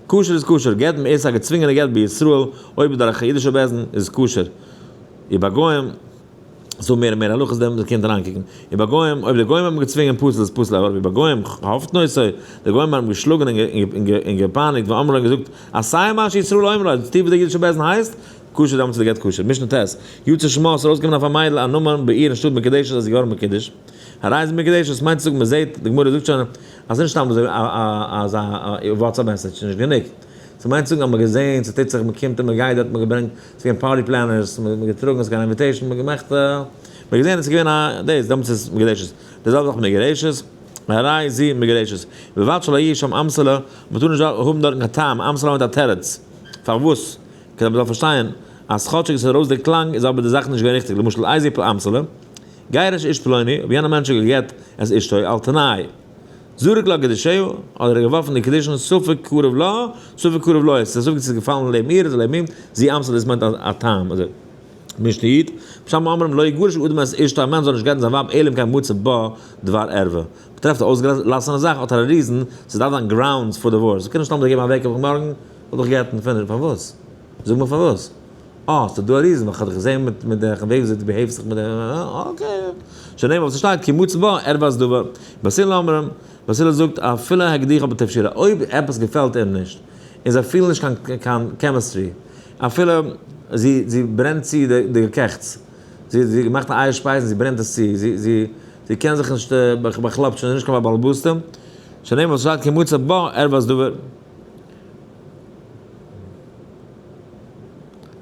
כשר איז כשר, גט מעושה א געצווינגענע גט בישראל, אויב איז דורך א אידישע בית דין איז עס כשר. ובגוים, ס'דא מער און מער הלכות דעם, מ'קען אריינקוקן. ובגוים, אויב די גוים האבן געצווינגען פסול איז פסול, אבער ובגוים כופתין אותו, די גוים האבן געשלאגן און געפייניגט ואמרו און געזאגט, עשה מה שישראל אומרים, טו וואס די אידישע בית דין הייסט, כשר דעמאלטס איז די גט כשר. משנה ט', יצא שמה, ס'איז ארויסגעקומען אויף א מיידל א נאמען בעיר אין שטאט מקודשת אז זי איז געווארן מקודש. הרי זו מקודשת מיינט צו זאגן מען זעט, די גמרא זאגט שוין אז ס'איז נישט סתם אזוי אזא WhatsApp message, ס'איז נישט גענוג. ס'מיינט צו זאגן אז מ'האט געזען, ס'טוט זיך, מ'קומט און מ'גייט דארט, מ'האט געברענגט, ס'איז געווען party planners, מ'האט געטראגן, ס'איז געווען א invitation, מ'האט געמאכט, מ'האט געזען עס איז געווען א דאס, דעמאלטס איז מקודשת. די זעלבע זאך מגורשת, הרי זו מגורשת. ובלבד שלא יהיה שם אמתלא, מ'טאר נישט האבן דארטן קיין טעם, אמתלא מיינט א תירוץ. פארוואס? כדי מ'זאל פארשטיין אז כאטשיג עס איז ארויס די קלאנג איז אבער די זאך נישט געווען ריכטיג, למשל איזהו אמתלא, גירש איש פלוני, אויב יענער מענטש האט גע'גט את אשתו על תנאי, זרק לה קידושיה, אדער ער האט געווארפן די קידושין ספק קרוב לה, ספק קרוב לו, עס איז א ספק צו עס איז געפאלן לעבן איר אדער לעבן אים, זו אמתלא דאס מיינט א טעם, אזוי משנה י', בית שמאי אומרים לא יגרש אדם את אשתו א מענטש זאל נישט גט'ן זיין ווייב אלא אם כן מצא בה דבר ערווה. מ'טרעפט א אויסגעלאסענע זאך האט ער א reason, ס'דארף זיין grounds for divorce, מ'קען נישט סתם געבן א וועק אפ מארגן, כ'וועל דיך גט'ן, finish, פארוואס? זאג מיר פארוואס? אה, ס'איז דא א reason, ווייל כ'האב דיך געזען מיט מיט די וועג וויאזוי דו behave סט זיך מיט די, okay. שנאמר וואס ס'שטייט כי מצא בה ערות דבר. בית הלל אומרים, בית הלל זאגט אפילו הקדיחה בתבשילה, אויב עפעס געפעלט אים נישט, און זיי פילן נישט קיין chemistry, אפילו זי ברענט צו די געקעכטס, זי מאכט א אייער שפייז און זי ברענט עס צו, זי קען זיך נישט באכלאפטשען, זי איז נישט קיין באלעבאסטע, שנאמר וואס שטייט כי מצא בה ערות דבר.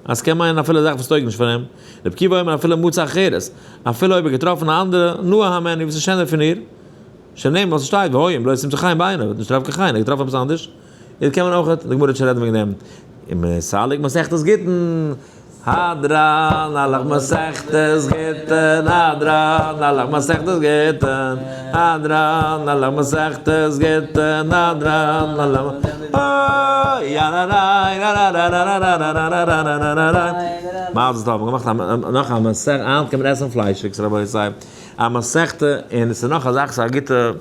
אז ס'קען מיינען אפילו א זאך וואס טויג נישט פאר אים, רבי עקיבא אומר אפילו מצא אחרת, אפילו אויב ער געטראפן א אנדערע נאה הימנה וואס איז שענער פון איר, שנאמר וואס ס'שטייט והיה אם לא תמצא חן בעיניו, וועט נישט טרעפן קיין חן, ער האט געטראפן עפעס אנדערש, איז קען מען אויך, די גמרא וועט שוין רעדן וועגן דעם, און מסלק מסכת גיטין, הדרן עלך מסכת גיטין, הדרן עלך מסכת גיטין, הדרן עלך מסכת גיטין, הדרן עלך אוי מזל טוב, מ'האט געמאכט נאך א מסכת, היינט קען מען עסן פליישיגס רבותי, א מסכתא, און עס איז נאך א זאך, ס'איז א גוטע,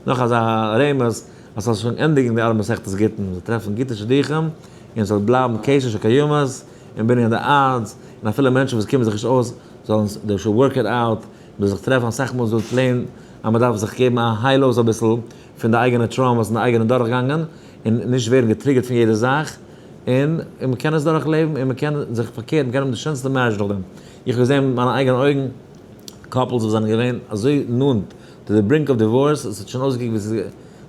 נאך אזא רמז, אז ס'זאל שוין ענדיגן די אלע מסכתות גיטין, מ'זאל טרעפן גוטע שידוכים, און ס'זאל בלייבן קשר של קיימות, און בנין די odds, און אפילו מענטשן וואס קומען זיך נישט אויס, זאלן, they should work it out, מ'זאל זיך טרעפן אסאך מאל איז דא plain אז מ'דארף זיך געבן א הייל אויס אביסל פון די אייגענע traumas און די אייגענע דורכגאנגען, און נישט ווערן געטריגערט פון יעדע זאך, און מ'קען עס דורך לעבן, און מ'קען זיך פארקערט, מ'קען האבן די שענסטע marriage נאכדעם. איך האב געזען מיט מיינע אייגענע אויגן couples וואס זענען געווען אזוי נאנט to the brink of divorce, עס האט שוין אויסגעקוקט ווי עס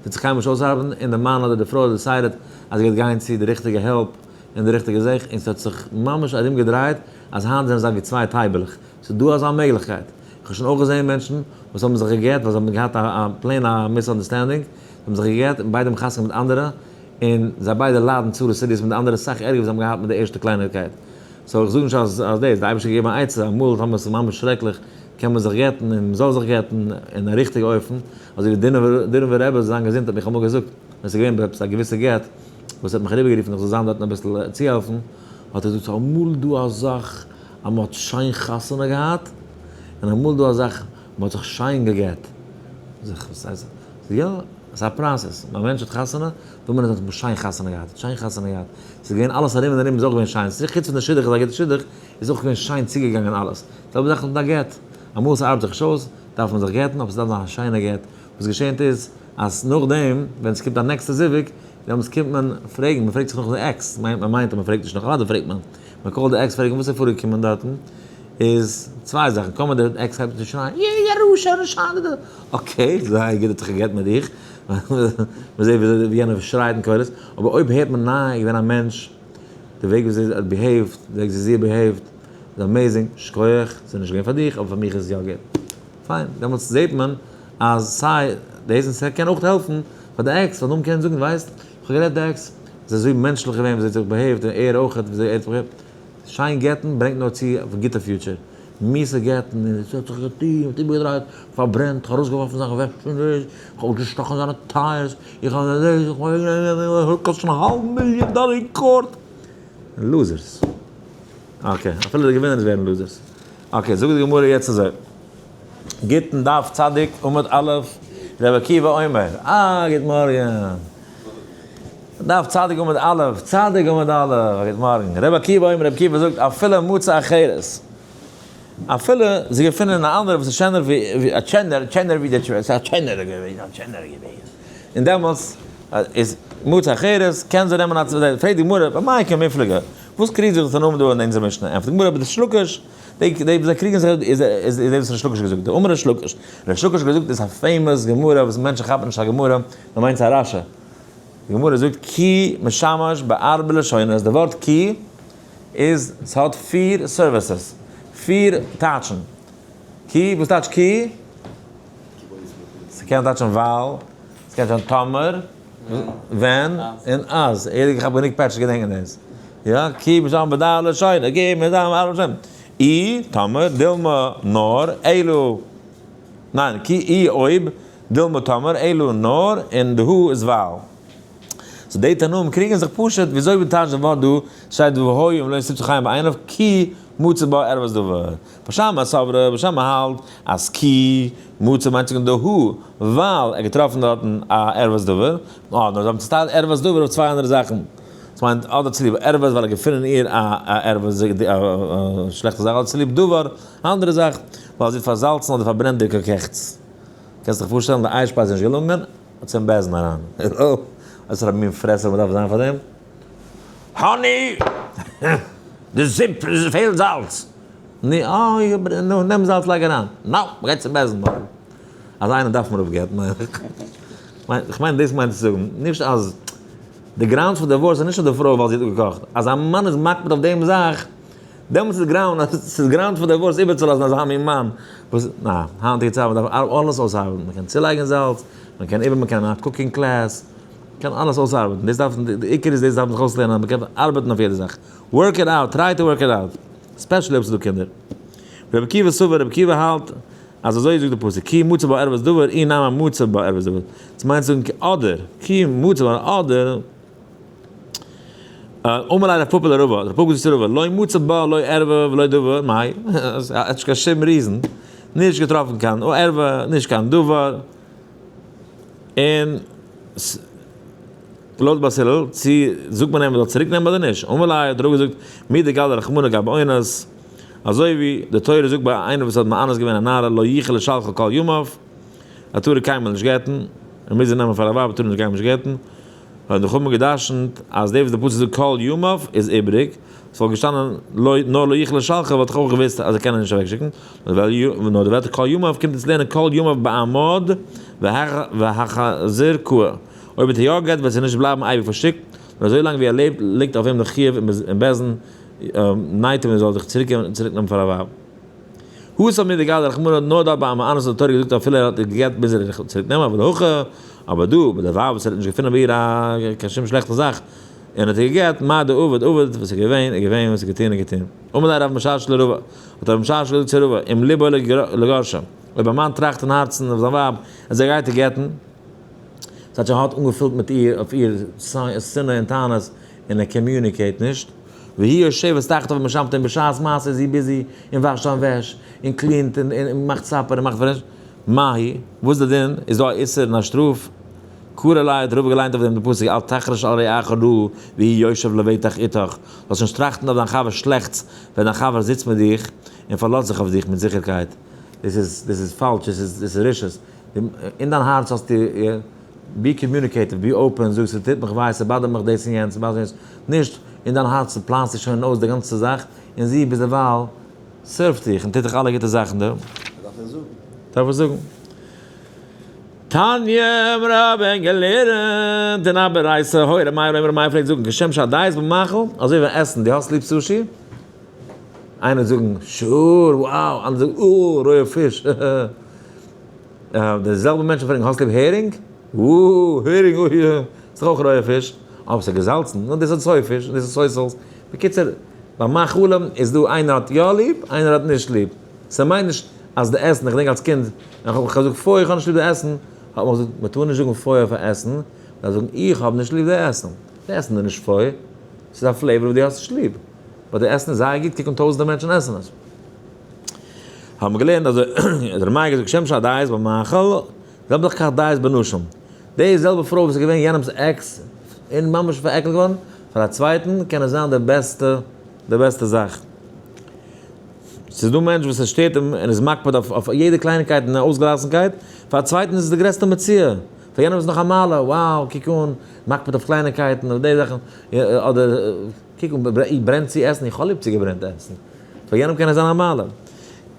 וועט זיך קיינמאל נישט אויסארבעטן, און די מאן אדער די פרוי האט decided אז זי גייט גיין צו די ריכטיגע help און די ריכטיגע זאך, און ס'האט זיך ממש ארום געדרייט אז היינט זענען זיי ווי צוויי טייבעלעך. ס'איז דא אזא מעגליכקייט. איך האב שוין אויך געזען מענטשן וואס האבן זיך גע'גט ווייל זיי האבן געהאט א plain א misunderstanding, זיי האבן זיך גע'גט און ביידע האבן חתונה מיט אנדערע, און זיי ביידע ליידן צרות סיריעס מיט די אנדערע סאך ערגער ווי זיי האבן געהאט מיט די ערשטע קליינערקייט. so איך זאג נישט אז אז דאס, די אייבערשטער האט געגעבן א עצה, אמאל טאמער ס'איז ממש שרעקליך קען מען זיך גט'ן און מ'זאל זיך גט'ן אין א ריכטיגע אופן, אזוי ווי דינובער רבי זאל זיין געזונט האט מיך אמאל געזאגט ווען ס'איז געווען עפעס א געוויסע גט וואס ער האט מיך אריבערגערופן איך זאל זיין דארטן אביסל צוהעלפן, האט ער געזאגט ס'איז אמאל דא א זאך אז מ'האט שיין חתונה געהאט, און אמאל דא א זאך מ'האט זיך שיין גע'גט. זאג איך, וואס הייסט? זאגט ער, יא, עס איז א process, ווען א מענטש האט חתונה, וויל מען אז מ'האט שיין חתונה געהאט, שיין חתונה געהאט, ס'איז געווען אלעס ארום און ארום איז אויך געווען שיין, חוץ פון די שידוך איז א גוטע שידוך, איז אויך געווען שיין צוגעגאנגען אלעס. זעלבע זאך מיט א גט, אמאל ס'ארבעט זיך נישט אויס, דארף מען זיך גט'ן, אבער ס'דארף זיין א שיינע גט, וואס געשענט איז, אז נאכדעם ווען ס'קומט א next ע זיווג, דעמאלטס קומט מען פרעגן, מ'פרעגט זיך נאך די עקס, מ'מיינט אז מ'פרעגט נישט נאך, אוודאי פרעגט מען, מען call ט די עקס פרעגן וואס איז פארגעקומען דארטן, איז צוויי זאכן, קודם די עקס הייבט אן צו שרייען, יע יע רשע רשע okay זייער גוט האט זיך גע'גט מיט דיך, מען זעט ווי יענער שרייט אין קולות, אבער אויב הערט מען ניין געווען א מענטש, די וועג ווי אזוי ער האט behaved, די וועג ווי זי האט behaved, איז amazing, שכוח, ס'איז נישט געווען פאר דיך אבער פאר מיך איז עס יא גוט. פיין, דעמאלטס זעט מען אז סיי דאס און ס'קען אויך העלפן פאר די עקס, ווייל נאכדעם קען מען זאגן ווייסט, איך האב גערעדט די עקס, איז אזוי מענטשליך געווען וויאזוי זי האט זיך behaved און ער אויך וויאזוי ער האט זיך behaved. שיין גט'ן ברענגט נאר צו א גוטע future. מיאוס'ע גט'ן און עס האט זיך געטון, האט איבערגעדרייט, פארברענט, ארויסגעווארפן זיין וועש פון דאס, איך האב אויסגעשטאכן זיינע tires, איך האב דאס, איך האב קאסט שוין א האלב מיליאן דאלער אין court. Losers. Okay, אפילו די געווינערס ווערן losers. Okay, זאגט די גמרא יעצט אזוי. גוטן דף צדיק עמוד א', רבי עקיבא אומר, אה, גוט מארגן. דף צדיק עמוד א', צדיק עמוד א', א גוט מארגן. רבי עקיבא אומר, רבי עקיבא זאגט, אפילו מצא אחרת. אפילו זיי געפינען א אנדערע וואס איז שענער ווי, א שענער, שענער ווי די שוועסטער, ס'איז א שענערע געווען, א שענערע געווען. און דעמאלטס איז מצא אחרת, קען זי נעמען א צווייטע. פרעגט די גמרא, במאי קמיפלגי? וואס קריגט זיך די תנאים דא אין אונזער משנה? ענטפערט די גמרא, בריש לקיש, די די וואס זיי קריגן זיך איז איז די וואס ריש לקיש האט געזאגט, דאמר ריש לקיש, ריש לקיש האט געזאגט איז א famous גמרא וואס מענטשן כאפן נישט א גמרא, מען מיינט ס'איז א רש"י. די גמרא זאגט כי משמש בארבע לשונות, די ווארט כי איז ס'האט פיר services, פיר טייטשן. כי, וואס טייטש כי? ס'קען טייטשן ווייל, ס'קען טייטשן טאמער. ווען און אז, ער האט געכאפט גענוג פעטש צו געדענקען דאס. יא, כי משם בד' לשונות, כי משם בארבע לשונות. אי, טאמער, דילמא, נאר, אלא, ניין, כי אי, אויב, דילמא, טאמער, אלא, נאר, און דהא איז ווייל. so די תנאים קריגן זיך פשוט וויאזוי מען טייטשט די ווארט דא, שטייט והיה אם לא תמצא חן בעיניו כי מצא בה ערות דבר. בית שמאי סברי, בית שמאי האלט אז כי מצא מיינט זאגן דהא, ווייל ער האט געטראפן דארטן א ערות דבר, אה, נאר זיי האבן צוטיילט ערות דבר אויף צוויי אנדערע זאכן, דאס מיינט אדער צוליב ערות ווייל ער האט געפונען איר א ערות א שלעכטע זאך, אדער צוליב דבר, א אנדערע זאך. ווייל זי האט פארזאלצן אדער פארברענט די קאקעכץ. קענסט דיך פארשטעלן די אייערשפייז איז נישט געלונגען, צום בית דין אריין. וואס פאר א מין פרעסער מ'דארף זיין פאר דעם. Honey! די זופ פעלט זאלץ! נו, אוי, נו, נעם זאלץ לייג אריין. נאו! מ'גייט צום בית דין מארגן. אזא איינער דארף מען אפגעבן מיין איך. איך מיין דאס מיינט צו זאגן. נישט אז די grounds פאר divorce איז נישט אויף די פרוי ווייל זי האט אפגעקאכט. אז א מאן איז מקפיד אויף דעם זאך, דעמאלטס איז ground אז ס'איז ground פאר divorce איבערצולאזן אזא מין מאן וואס, נא, היינטיגע צייט מ'דארף אלעס אויסארבעטן, מ'קען צולייגן זאלץ, מ'קען איבער, מ'קען א cooking class, מ'קען אלעס אויסארבעטן, דאס דארף, די עיקר איז דאס דארף מען זיך אויסלערנען אז מ'קען ארבעטן אויף יעדע זאך, work it out, try to work it out, especially אויב ס'איז דא קינדער. רבי עקיבא סבר, רבי עקיבא האלט אז אזוי זאגט די פסוק, כי מצא בה ערות דבר, אי נמי מצא בה ערות דבר, דאס מיינט צו זאגן אדער, כי מצא בה אדער, אמר ליה רב פפא לרבא, רב פפא זאגט צו רבא, לא מצא בה לא ערווה ולא דבר, מאי? ער האט נישט קיין שום reason, נישט געטראפן קיין ערווה, נישט קיין דבר, און לויט בית הלל, צו זאגט מען אים ער זאל צוריק נעמען אדער נישט? אמר ליה האט רבא געזאגט, מדגלי רחמנא גבי אונס, אזוי ווי די תורה זאגט ביי איינער וואס האט מאנס געווען א נערה לא יוכל לשלחה כל ימיו, ער טאר איר קיינמאל נישט גט'ן, ער מוז איר נעמען פאר א ווייב, ער טאר איר קיינמאל נישט גט'ן. האט די חכמים גע'דרש'נט אז דאס וואס די פסוק זאגט כל ימיו איז איבריג, ס'וואלט געשטאנען לא נאר לא יוכל לשלחה וואלט איך אויך געוואוסט אז ער קען איר נישט אוועקשיקן, נאר די ווערטער כל ימיו קומט אונז לערנען כל ימיו בעמוד והחזיר קוה, אויב האט ער יא גע'גט וועט זי נישט בלייבן אייביג פארשיקט, נאר אזוי לאנג ווי ער לעבט ליגט אויף אים די חיוב אין בית דין נייט אים ער זאל זיך צוריק נעמען פאר א ווייב. התם מדגלי רחמנא נאר דארט ביי א מאנס האט די תורה געזאגט אפילו ער האט איר גע'גט מוז ער איר צוריק נעמען אבל הכא, אבער דא ביי די ווייב וואס ער האט נישט געפונען ביי איר א קיין שום שלעכטע זאך און האט איר גע'גט, מה דעבד עבד, וואס איז געווען איז געווען וואס איז געטון איז געטון. אמר ליה רב משרשיא לרבא, האט רב משרשיא געזאגט צו רבא, אם ליבו לגרשה, אויב א מאן טראכט אין הארצן אויף זיין ווייב אז ער גייט איר גט'ן, ס'הייסט ער האט אנגעפילט מיט איר אויף איר שנאה און טענות און ער communicate נישט, והיא יושבת תחתיו ומשמטה און בשעת מעשה איז זי busy און וואשט זיין וועש און clean ט און מאכט supper און מאכט פרעש, מהו, וואס איז די דין? איז דא א איסור און א שטראף? קרי עליה האט רבא געליינט אויף דעם די פסוק אל תחרש על רעך רעה והוא יושב לבטח איתך, זאלסט נישט טראכטן אויף דיין חבר שלעכטס ווען דיין חבר זיצט מיט דיך און פארלאזט זיך אויף דיך מיט זיכערקייט, דאס איז דאס איז פאלש, דאס איז דאס איז רשעות, אין דיין הארץ האסטו be communicative, be open, זאג ס'טוט מיך וויי, ס' bother ט מיך דאס און יענץ, ס' bother ט מיך יענץ, נישט אין דיין הארץ פלאנסטו שוין אויס די גאנצע זאך, און זי ביזדערווייל serve ט דיך און טוט דיך אלע גוטע זאכן דא. דארף ער זאגן. דארף ער זאגן. תניא, מיר האבן געלערנט אין א ברייתא, היה ר' מאיר אומר, ר' מאיר פלעגט זאגן, כשם שהדייס במאכל, אזוי ווי עסן, דו האסט ליב סושי? איינער וועט זאגן, sure, wow, אנדערע זאגן, אה, רויע פיש, די זעלבע מענטשן פרעגן, האסט ליב הערינג? וואו, הערינג, אוי, ס'איז דאך אויך רויע פיש. אבער ס'איז געזאלצן, נו, דאס איז soy פיש, דאס איז soy sauce. בקיצור, ביי מאכלים איז דא איינער האט יא ליב, איינער האט נישט ליב. ס'מיינט נישט אז די עסן, איך געדענק אלס קינד, איך האב געזאגט פוי איך האב נישט ליב די עסן, האט מען געזאגט מ'טאר נישט זאגן פוי אויף א עסן, מ'דארף זאגן איך האב נישט ליב די עסן. די עסן איז נישט פוי, ס'איז א flavor וואס דו האסט נישט ליב. but די עסן איז זייער גוט, קוק אן טויזענטער מענטשן עסן עס. האבן מיר געלערנט אז ר' מאיר געזאגט כשם שהדייס במאכל, זעלבע זאך כך דייס בנשים. די זעלבע פרוי וואס איז געווען יענעמ'ס עקס און ממש פארעקלט געווארן, פאר א צווייטן קען עס זיין די בעסטע די בעסטע זאך. ס'איז דא מענטש וואס עס שטערט אים און איז מקפיד אויף יעדע קלייניקייט און אויסגעלאסנקייט, פאר א צווייטן איז עס די גרעסטע מציאה, פאר יענעם איז נאך א מעלה, wow קוק אן, מקפיד אויף קלייניקייטן אדער די זאכן, אדער קוק אן איך ברען צו עסן, איך האב ליב צו געברענט עסן, פאר יענעם קען עס זיין א מעלה.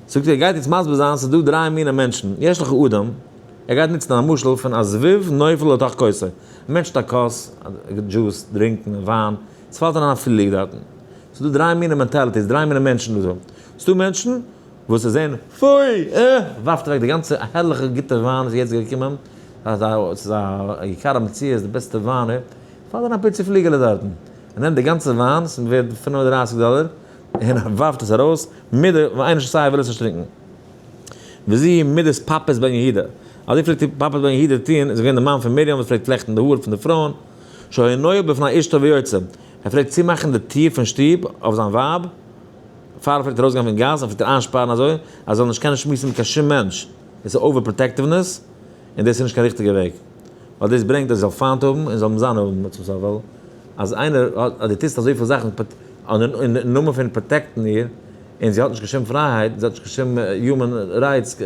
זאגט ער, גייט יעצט מסביר זיין, ס'איז דא דריי מיני מענטשן, יש לך אדם, ער גייט נוצן א משל פון א זבוב נופל לתוך כוסו, א מענטש האט א כוס, juice, דרינקן, וויין, עס פאלט אריין א פליג דארטן. ס'איז דא דריי מיני mentalities, דריי מיני מענטשן דא. ס'איז דא מענטשן וואס זיי זעען, פוי! אה! ווארפט אוועק די גאנצע הערליכע גוטע וויין איז יעצט געקומען, ס'איז א יקר המציאות, די בעסטע וויין, פאלט אריין א פיצי פליגעלע דארטן. ער נעמט די גאנצע וויין, ס'איז ווערד 35 דאלער, און ער ווארפט עס ארויס, מיט די, ווייל איינער שסיי וויל עס נישט טרינקען. וזו מידת פפוס בן יהודה. אזוי פלעגט פפוס בן יהודה טון, איז געווען די מאן פון מרים וואס פלעגט פלעכטן די האר פון די פרויען, שהיה נועל בפני אשתו ויוצא, ער פלעגט צומאכן די טיר פון שטוב אויף זיין ווייב, פאר ער פלעגט ארויסגיין פון גאס, ער פלעגט איר איינשפארן אזוי, אז זי זאל נישט קענען שמועסן מיט קיין שום מענטש, דאס איז over protectiveness, און דאס איז נישט קיין ריכטיגע וועג, ווייל דאס ברענגט אז זי זאל פיינט האבן און זאל מזנה האבן צום סוף, ווייל אז איינער האט, אז דו טוסט אזויפיל זאכן אין נאמען פון protect ן איר, און זי האט נישט קיין שום פרייהייט, זי האט נישט קיין שום human rights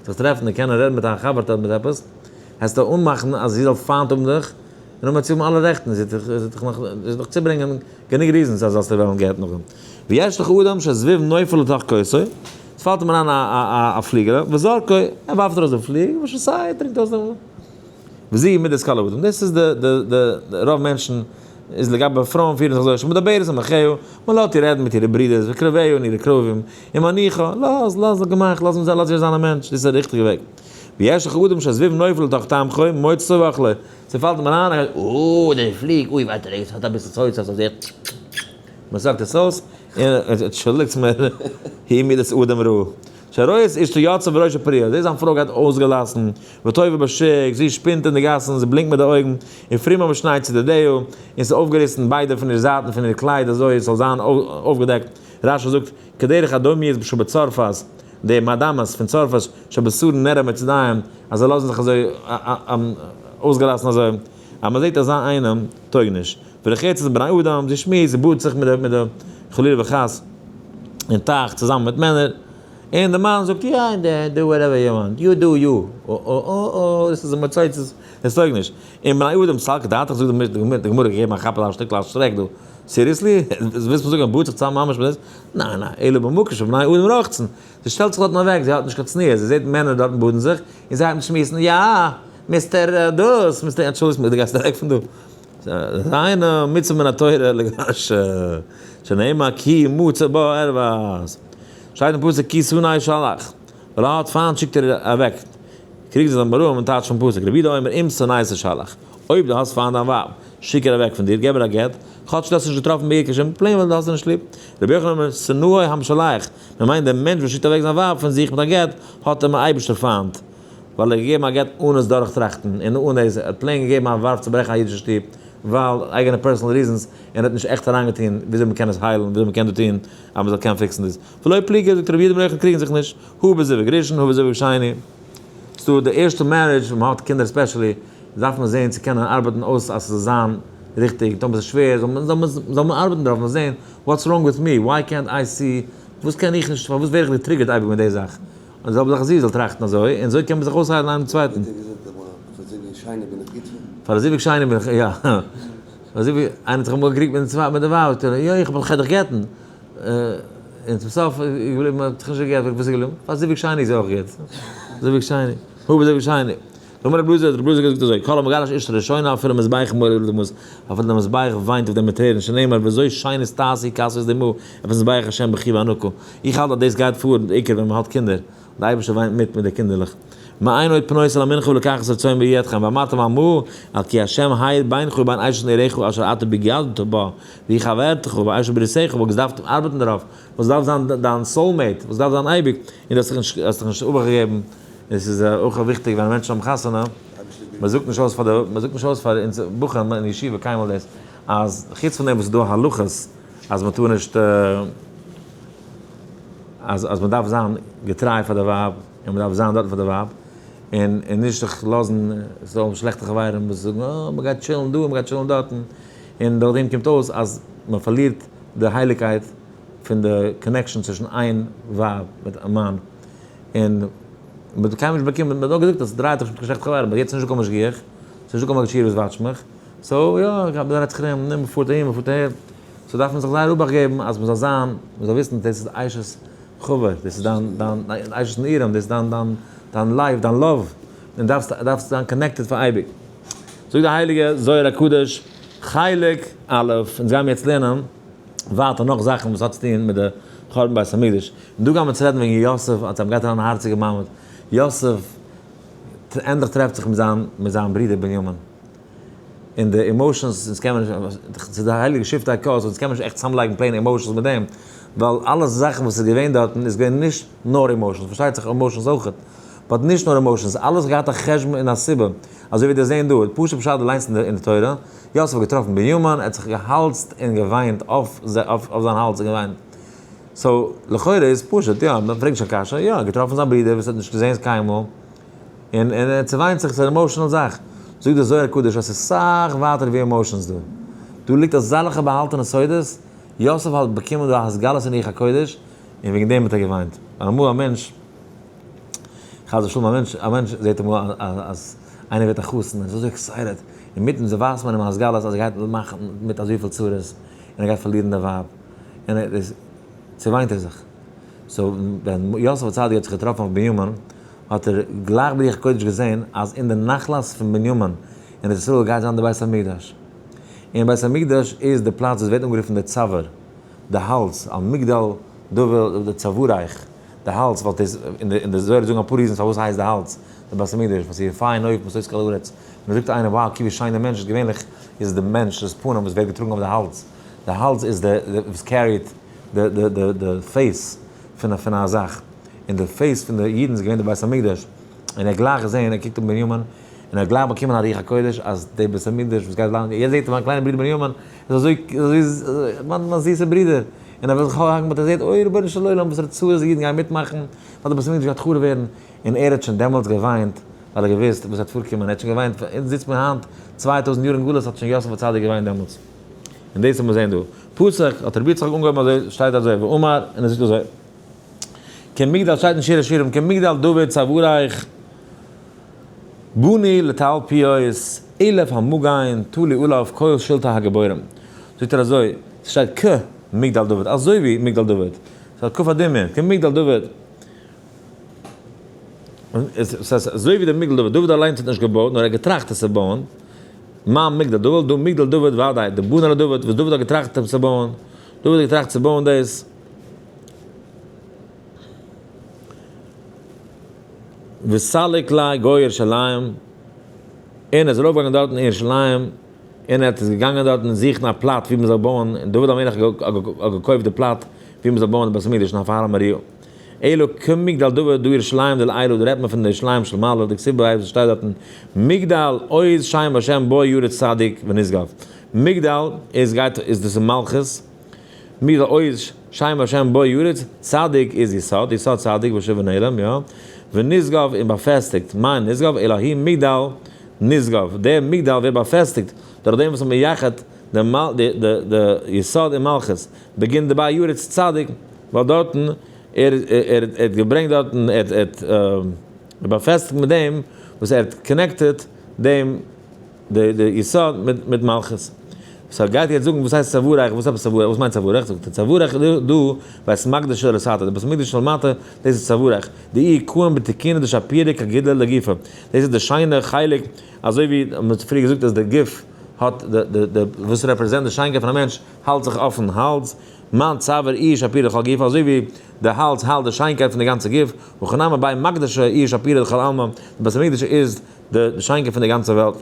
זיך טרעפן און קענען רעדן מיט א חבר'טע מיט עפעס, העסטו אנמאכן אז זי זאל פיינט האבן דיך, און נאכדעם וועט זי האבן אלע רעכטן, זי וועט דיך נאך צוברענגען גענוג reasons אז זאלסט איר וועלן גט'ן נאכדעם. ויש לך אדם שזבוב נופל לתוך כוסו, עס פאלט אים אריין א פליגעלע, וזורקו, ער ווארפט ארויס די פליג, ושתה, ער טרינקט אויס די. וזו מידת כל האדם, דאס איז די די רוב מענטשן איז לגבי פרויען פירן זיך אזוי, שמדברת עם אחיה, מען לאזט איר רעדן מיט אירע ברידערס וקרוביה און אירע קרובים, ומניחה, לאז, לאז געמאכט, לאז אים לאז איר זיין א מענטש, דאס איז א ריכטיגע וועג. ויש לך אדם שהזבוב נופל לתוך תמכו, מוצאו ואוכלו, ס'פאלט אים אריין, ער גייט, אוי די פליג, אוי ווייטער, עס האט אביסל צויצא, אזוי מען זאגט עס אויס, און אנטשולדיגטס מיר, היא מידת אדם רעה. שהרואה את אשתו יוצאה בראשה פרועה, זעט זיין פרוי גייט אויסגעלאסן, וטווה בשוק, זי שפינט אין די גאסן, זי בלינקט מיט די אויגן, ופרומה משני צדדיה, און ס'איז אויפגעריסן ביידע פון איר זייטן פון איר קלייד אזוי עס זאל זיין אויפגעדעקט, רש"י זאגט, כדרך הדומיות שבצרפת, די מאדאמעס פון צרפת שבשרן נראה מצדיהם, אז זיי לאזן זיך אזוי אויסגעלאסן אזוי, אז מען זעט אזא איינעם, טויג נישט. ורחצת בני אדם, זי שמועסט, זי באדט זיך מיט די חלילה וחס אין טייך צוזאמען מיט מענער, און די מאן זאגט יא, do whatever you want, you do you, או או או או, דאס איז מצוצות, עס טויג נישט. און בני אדם סלקא דעתך זאגט די גמרא געגעבן א כאפ אזא שטיקל א שרעק דא, seriously? ווילסט מיר זאגן אז באדט זיך צוזאמען ממש מיט דאס? ניין ניין, אלא במקום שבני אדם רוחצין, זי שטעלט זיך דארטן אוועק, זי האט נישט קיין צניעות, זי זעט מענער דארטן באדן זיך, און זיי הייבן שמועסן, יא, מיסטער דאס, מיסטער, אנטשולדיגט מיר, דו גייסט אוועק פון דא. זיינע מצוה מן התורה לגרש שנאמר כי מצא בה ערות. שטייט אין פסוק כי שנא שלח, ווייל ער האט פיינט שיקט ער אוועק. קריגט זיך די אמוראים און טייטש פון פסוק, רבי יהודה אומר אם שנאת שלח, אויב דו האסט פיינט דיין ווייב, שיק איר אוועק פון דיר, געב איר א גט, כאטש דו האסט נישט געטראפן ביי איר קיין שום פראבלעם ווייל דו האסט איר נישט ליב. רבי יוחנן אומר שנאו המשלח, מען מיינט דער מענטש וואס שיקט אוועק זיין ווייב פון זיך מיט א גט, האט אים אייבערשטער פיינט. ווייל ער האט געגעבן א גט אן עס דורכטראכטן און אן דאס, ער האט plain געגעבן א ווארף צו ברעכן א אידישע שטוב ווייל אייגענע personal reasons, און ער האט נישט עכט אריינגעטון וויאזוי מען קען עס היילן, וויאזוי מען קען דא טון אז מען זאל קענען fix ן דאס. ולא פליגי, זאגט רבי יהודה בן יוחנן קריגן זיך נישט, הא בזיווג ראשון הא בזיווג שני. ס'דא די ערשטע marriage ווען מען האט קינדער especially דארף מען זען צו קענען ארבעטן אויס אז ס'זאל זיין ריכטיג, טאמער ס'איז שווער זאל מען זאל מען ארבעטן דערויף, מען זאל זען what's wrong with me, why can't I see, וואס קען איך נישט, פארוואס ווער איך גע trigger ט אייביג מיט די זאך, און זעלבע זאך זי זאל טראכטן אזוי, און אזוי קען מען זיך אויסהיילן איינעם צווייטן. ווי האט ער געזאגט אמאל, פאר זיווג שני בין איך גוט פון. פאר זיווג שני בין איך, יא. פאר זיווג, איינער האט זיך אמאל געקריגט מיטן צווייטן מיט די ווייב, זאגט ער, יא איך וועל דיך גט'ן. און צום סוף איז געבליבן, האט זיך נישט געגט, וואס איז געבליבן? פאר זיווג שני איז אויך גוט. זיווג שני. הא בזיווג שני. אמר רבי אלעזר, האט רבי אלעזר געזאגט אזוי, כל המגרש אשתו ראשונה אפילו מזבח מוריד לדמעות, אפילו דער מזבח וויינט אויף דעם מיט טרערן, שנאמר וזו שנית תעשי כסות דמעה, אויף מזבח השם בכי ואנקה. איך האלט אז דאס גייט פאר בעיקר ווען מען האט קינדער, די אייבערשטער וויינט מיט מיט די קינדערלעך. מה אין עוד פנות אל המנחה ולקחת רצון בידכם ואמרתם על מה, על כי השם העיר בינך ובין אשת נעוריך אשר אתה בגדת בה, והיא חברתך ואשת בריתך, וואלסט געדארפט ארבעטן דערויף, וואס דארף זיין דיין soulmate, וואס דארף זיין אייביג, און דו האסט זיך נישט אבאכט געגעבן. עס איז אויך וויכטיג ווען מענטשן האבן חתונה, מען זאגט נישט אויס פאר די, מען זאגט נישט אויס פאר אונז בחורים אין ישיבה קיינמאל דאס, אז חוץ פון דעם וואס איז דא הלכות אז מען טאר נישט, אז אז מען דארף זיין געטריי פאר די ווייב, און מען דארף זיין דארטן פאר די ווייב, און און נישט זיך לאזן, עס איז דא שלעכטע חברים וואס זאגן אה מען גייט chill ן דא און מען גייט chill ן דארטן, און דורך דעם קומט אויס אז מען פארלירט די הייליגקייט פון די connection צווישן איין ווייב מיט א מאן. און מען האט קיינמאל נישט באקומען, מען האט נאר געזאגט אז ס'דרייט זיך נישט קיין שלעכטע חברים, but יעצט איז נישטא קיין משגיח, ס'איז נישטא קיין מגיד שיעור וואס watch ט מיך, so יא, מען דרייט זיך ארום, מען פארט אהין, מען פארט אהער, so דארף מען זיך זייער אבאכט געבן אז מען זאל זיין, מען זאל וויסן דאס איז אשת חבר, דאס איז דיין, דיין, אשת נעורים, דאס איז דיין, דיין, דיין life, דיין love, און דארפסט, דארפסט זיין connected פאר אייביג. זאגט די הייליגע זוהר הקדוש, חלק א', אונז גיימיר יעצט לערנען ווייטער נאך זאכן וואס האט צו טון מיט די חורבן בית המקדש, און דא גיימיר צו רעדן וועגן יוסף, אז זיי האבן געהאט אן הארציגע מעמד, יוסף ענדליך טרעפט זיך מיט זיין מיט זיין ברודער בנימין, און די emotions, אונז קען מען נישט, ס'איז די הייליגע שבטי קה, אונז קען מען נישט עכט צוזאמלייגן plain emotions מיט דעם, ווייל אלע זאכן וואס איז געווען דארטן איז געווען נישט נאר emotions, פארשטייט זיך emotions אויכעט, but נישט נאר emotions, אלעס האט געהאט א חשבון און א סיבה, אזוי ווי דיר זעהן דא, פשוט פשט דו ליינסט אין די תורה, יוסף האט געטראפן בנימין, ער האט זיך געהאלזט און געוויינט אויף זיין האלז און געוויינט. so לכאורה איז פשוט, יא, מען פרעגט נישט קיין קשיא, יא, געטראפן זיין ברודער וואס ער האט נישט געזעהן קיינמאל, און און ער צעוויינט זיך, ס'איז אן emotional זאך. זאגט דער זוהר הקדוש אז ס'איז סאך ווייטער ווי emotions דא. דא ליגט אזעלכע באהאלטענע סודות, יוסף האט באקומען דא א התגלות אין רוח הקודש, און וועגן דעם האט ער געוויינט. ווייל אמאל א מענטש, חס ושלום א מענטש, א מענטש זעט אמאל אז איינער ווערט א חתן, ער איז אזוי excited, אינמיטן זיי ווייזט מען אים אז גלות אז ער גייט מאכן מיט אזויפיל צרות, און ער גייט פארלירן די ווייב, און ער איז, צעוויינט ער זיך. so ווען יוסף הצדיק האט זיך געטראפן אויף בנימין, האט ער גלייך ברוח הקודש געזען אז אין די נחלת פון בנימין אין ארץ ישראל גייט זיין די בית המקדש. און בית המקדש איז די פלאץ וואס ווערט אנגערופן די צוואר, די האלז, על מגדל דוד די צווארייך, די האלז, ווייל דאס, אין די זוהר זאגן אפאר reasons פארוואס הייסט די האלז די בית המקדש, ווייל ס'איז יפה נוף משוש כל הארץ, ווען מ'זאגט איינעם wow קוק ווי שיין די מענטש איז געווענליך איז די מענטש דאס פנים וואס ווערט געטראגן אויף די האלז, די האלז איז די וואס carry ט די די די די face פון פון א זאך, און די face פון די אידן איז געווען די בית המקדש, און ער האט גלייך געזען, ער קוקט אן בנימין, און ער האט גלייך באקומען א רוח הקודש אז די בית המקדש וואס גייט בלייבן, יעצט זעט ער מיין קליינע ברודער בנימין איז אזוי אזוי מיין מיין זיסע ברודער, און ער וויל זיך האגן but ער זעט אוי רבונו של עולם וואסערע צרות די אידן גייען מיטמאכן, ווייל די בית המקדש גייט חרוב ווערן, און ער האט שוין דעמאלטס געוויינט ווייל ער האט געוואוסט וואס גייט פארקומען, ער האט שוין געוויינט, אונז זיצט מיר היינט 2000 יאר אין גלות האט שוין יוסף הצדיק געוויינט דעמאלטס. און דאס האט מען זען דא. פסוק, האט רבי יצחק אנגעהויבן אזוי, שטייט אזוי, ואמר, און ער זאגט אזוי, כמגדל שטייט אין שיר השירים, כמגדל דוד צוואריך, בני לתלפיות, אלף המגן, תלי עליו כל שלטי הגיבורים. זאגט ער אזוי, ס'שטייט כ מגדל דוד, אזוי ווי מגדל דוד. ס'איז א כ הדמיון, כמגדל דוד. ס'הייסט אזוי ווי דער מגדל דוד, דוד אליינס האט נישט געבויט, נאר ער האט געטראכט עס צו בויען. מה מגדל דוד, דא מגדל דוד ודאי, די בנה לדוד, וואס דוד האט געטראכט אים צו בויען, דוד האט געטראכט צו בויען דאס. וסליק ליה גו ירושלים, און ער איז ארויפגעגאנגען דארטן אין ירושלים, און ער האט איז געגאנגען דארטן זוכן א פלאץ וואו מען זאל בויען, און דוד המלך האט געקויפט די פלאץ וואו מען זאל בויען די בית המקדש אין הר המוריה. אלא כמגדל דוד דא ירושלים דלעילא, דא רעדט מען פון די ירושלים של מעלה, דכתיב ביה וואס שטייט דארטן, מגדל עוז שם השם בו ירוץ צדיק ונשגב. מגדל איז גייט איז דאס אין מלכות, מגדל עוז שם השם בו ירוץ צדיק איז יסוד, יסוד צדיק ושב ונעלם, יא, ונשגב און באפעסטיגט, מאי נשגב אלא הוא מגדל נשגב, דער מגדל ווערט באפעסטיגט דורך דעם וואס מען מייחד די יסוד און מלכות, בגין דבי ירוץ צדיק. ווייל דארטן, ער ער האט געברענגט דארטן, ער האט באפעסטיגט מיט דעם וואס ער האט connected דעם די די יסוד מיט מיט מלכות. so גייט יעצט זאגן וואס הייסט צווארך, וואס עפעס צווארך, וואס מיינט צווארך? זאגט ער צווארך דא בית מקדש של לתתא, די בית מקדש של מטה, דאס איז צווארך, דאיהו קאים בתיקונא דשפירא כגודלא לגופא, דאס איז די שיינע חלק, אזוי ווי מען האט פריער געזאגט אז די גוף האט די די די וואס represent די שיינקייט פון א מענטש האלט זיך אויפן האלז, מאן צוואר איהו שפירא לכל גופא, אזוי ווי די האלז האלט די שיינקייט פון די גאנצע גוף, הכא נמי בי מקדשא איהו שפירא לכל עלמא, די בית המקדש איז די שיינקייט פון די גאנצע וועלט.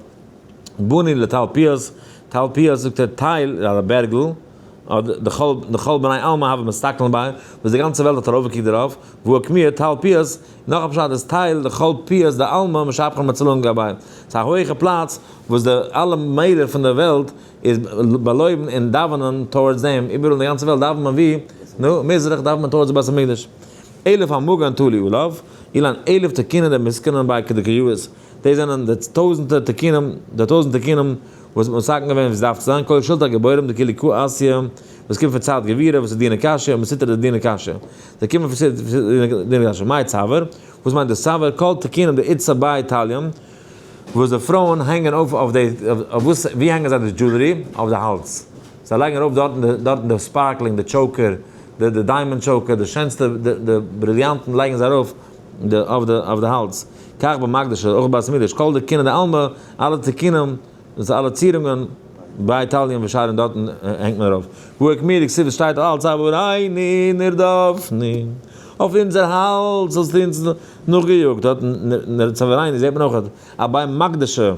בני לתלפיות, תלפיות זאגט ער טייל, א בערגל, אדער דכל בני עלמא הוו מסתכלין ביה, וואס די גאנצע וועלט האט ארויפגעקוקט דערויף, והא אוקמוה תלפיות, נאך א פשט איז טייל דכל פיות דעלמא משבחין ומצלין גביה, ס'איז א הויעכע פלאץ וואס די אלע מיילער פון די וועלט איז באלויבן און דאווענען towards דעם, איבעראל אין די גאנצע וועלט דאווענט מען ווי? נו, מזרח דאווענט מען towards די בית המקדש. אלף המגן תלי עליו, אילן אלף תיקונין דמתקנין ביה כדקייאות, דאס זענען די טויזענטער תיקונים, די טויזענט תיקונים וואס מ'האט מתקן געווען ווי ס'דארף צו זיין, כל שלטי הגיבורים דכולהו קא אתיא, וואס קומט פון צד גבורה וואס איז דינא קשיא, ומסטרא דדינא קשיא, זיי קומען פון סטרא דדינא קשיא, מאי צוואר? וואס מיינט דאס צוואר? כל תיקונים דאיתסי ביה תליין, וואס די פרויען הענגען אויף אויף די, אויף וואס, ווי הענגען זיי די jewelry? אויף די האלז. זיי לייגן ארויף דארטן די, דארטן די sparkling, די choker, די די diamond choker, די שענסטע, די די בריליאנטן לייגן זיי ארויף די אויף די אויף די האלז. כך במקדש, אויך בית המקדש, כל תיקוני דעלמא, אלע תיקונים, דאס איז אלע צירונגען, ביה תליין ושריין דארטן הענגט מען ארויף. והא אוקמוה דכתיב עס שטייט על צוארינו נרדפנו, אויף אונזער האלז האסטו אונז נאכגעיאגט, דארט אין צוארינו זעט מען אויך א בי מקדשא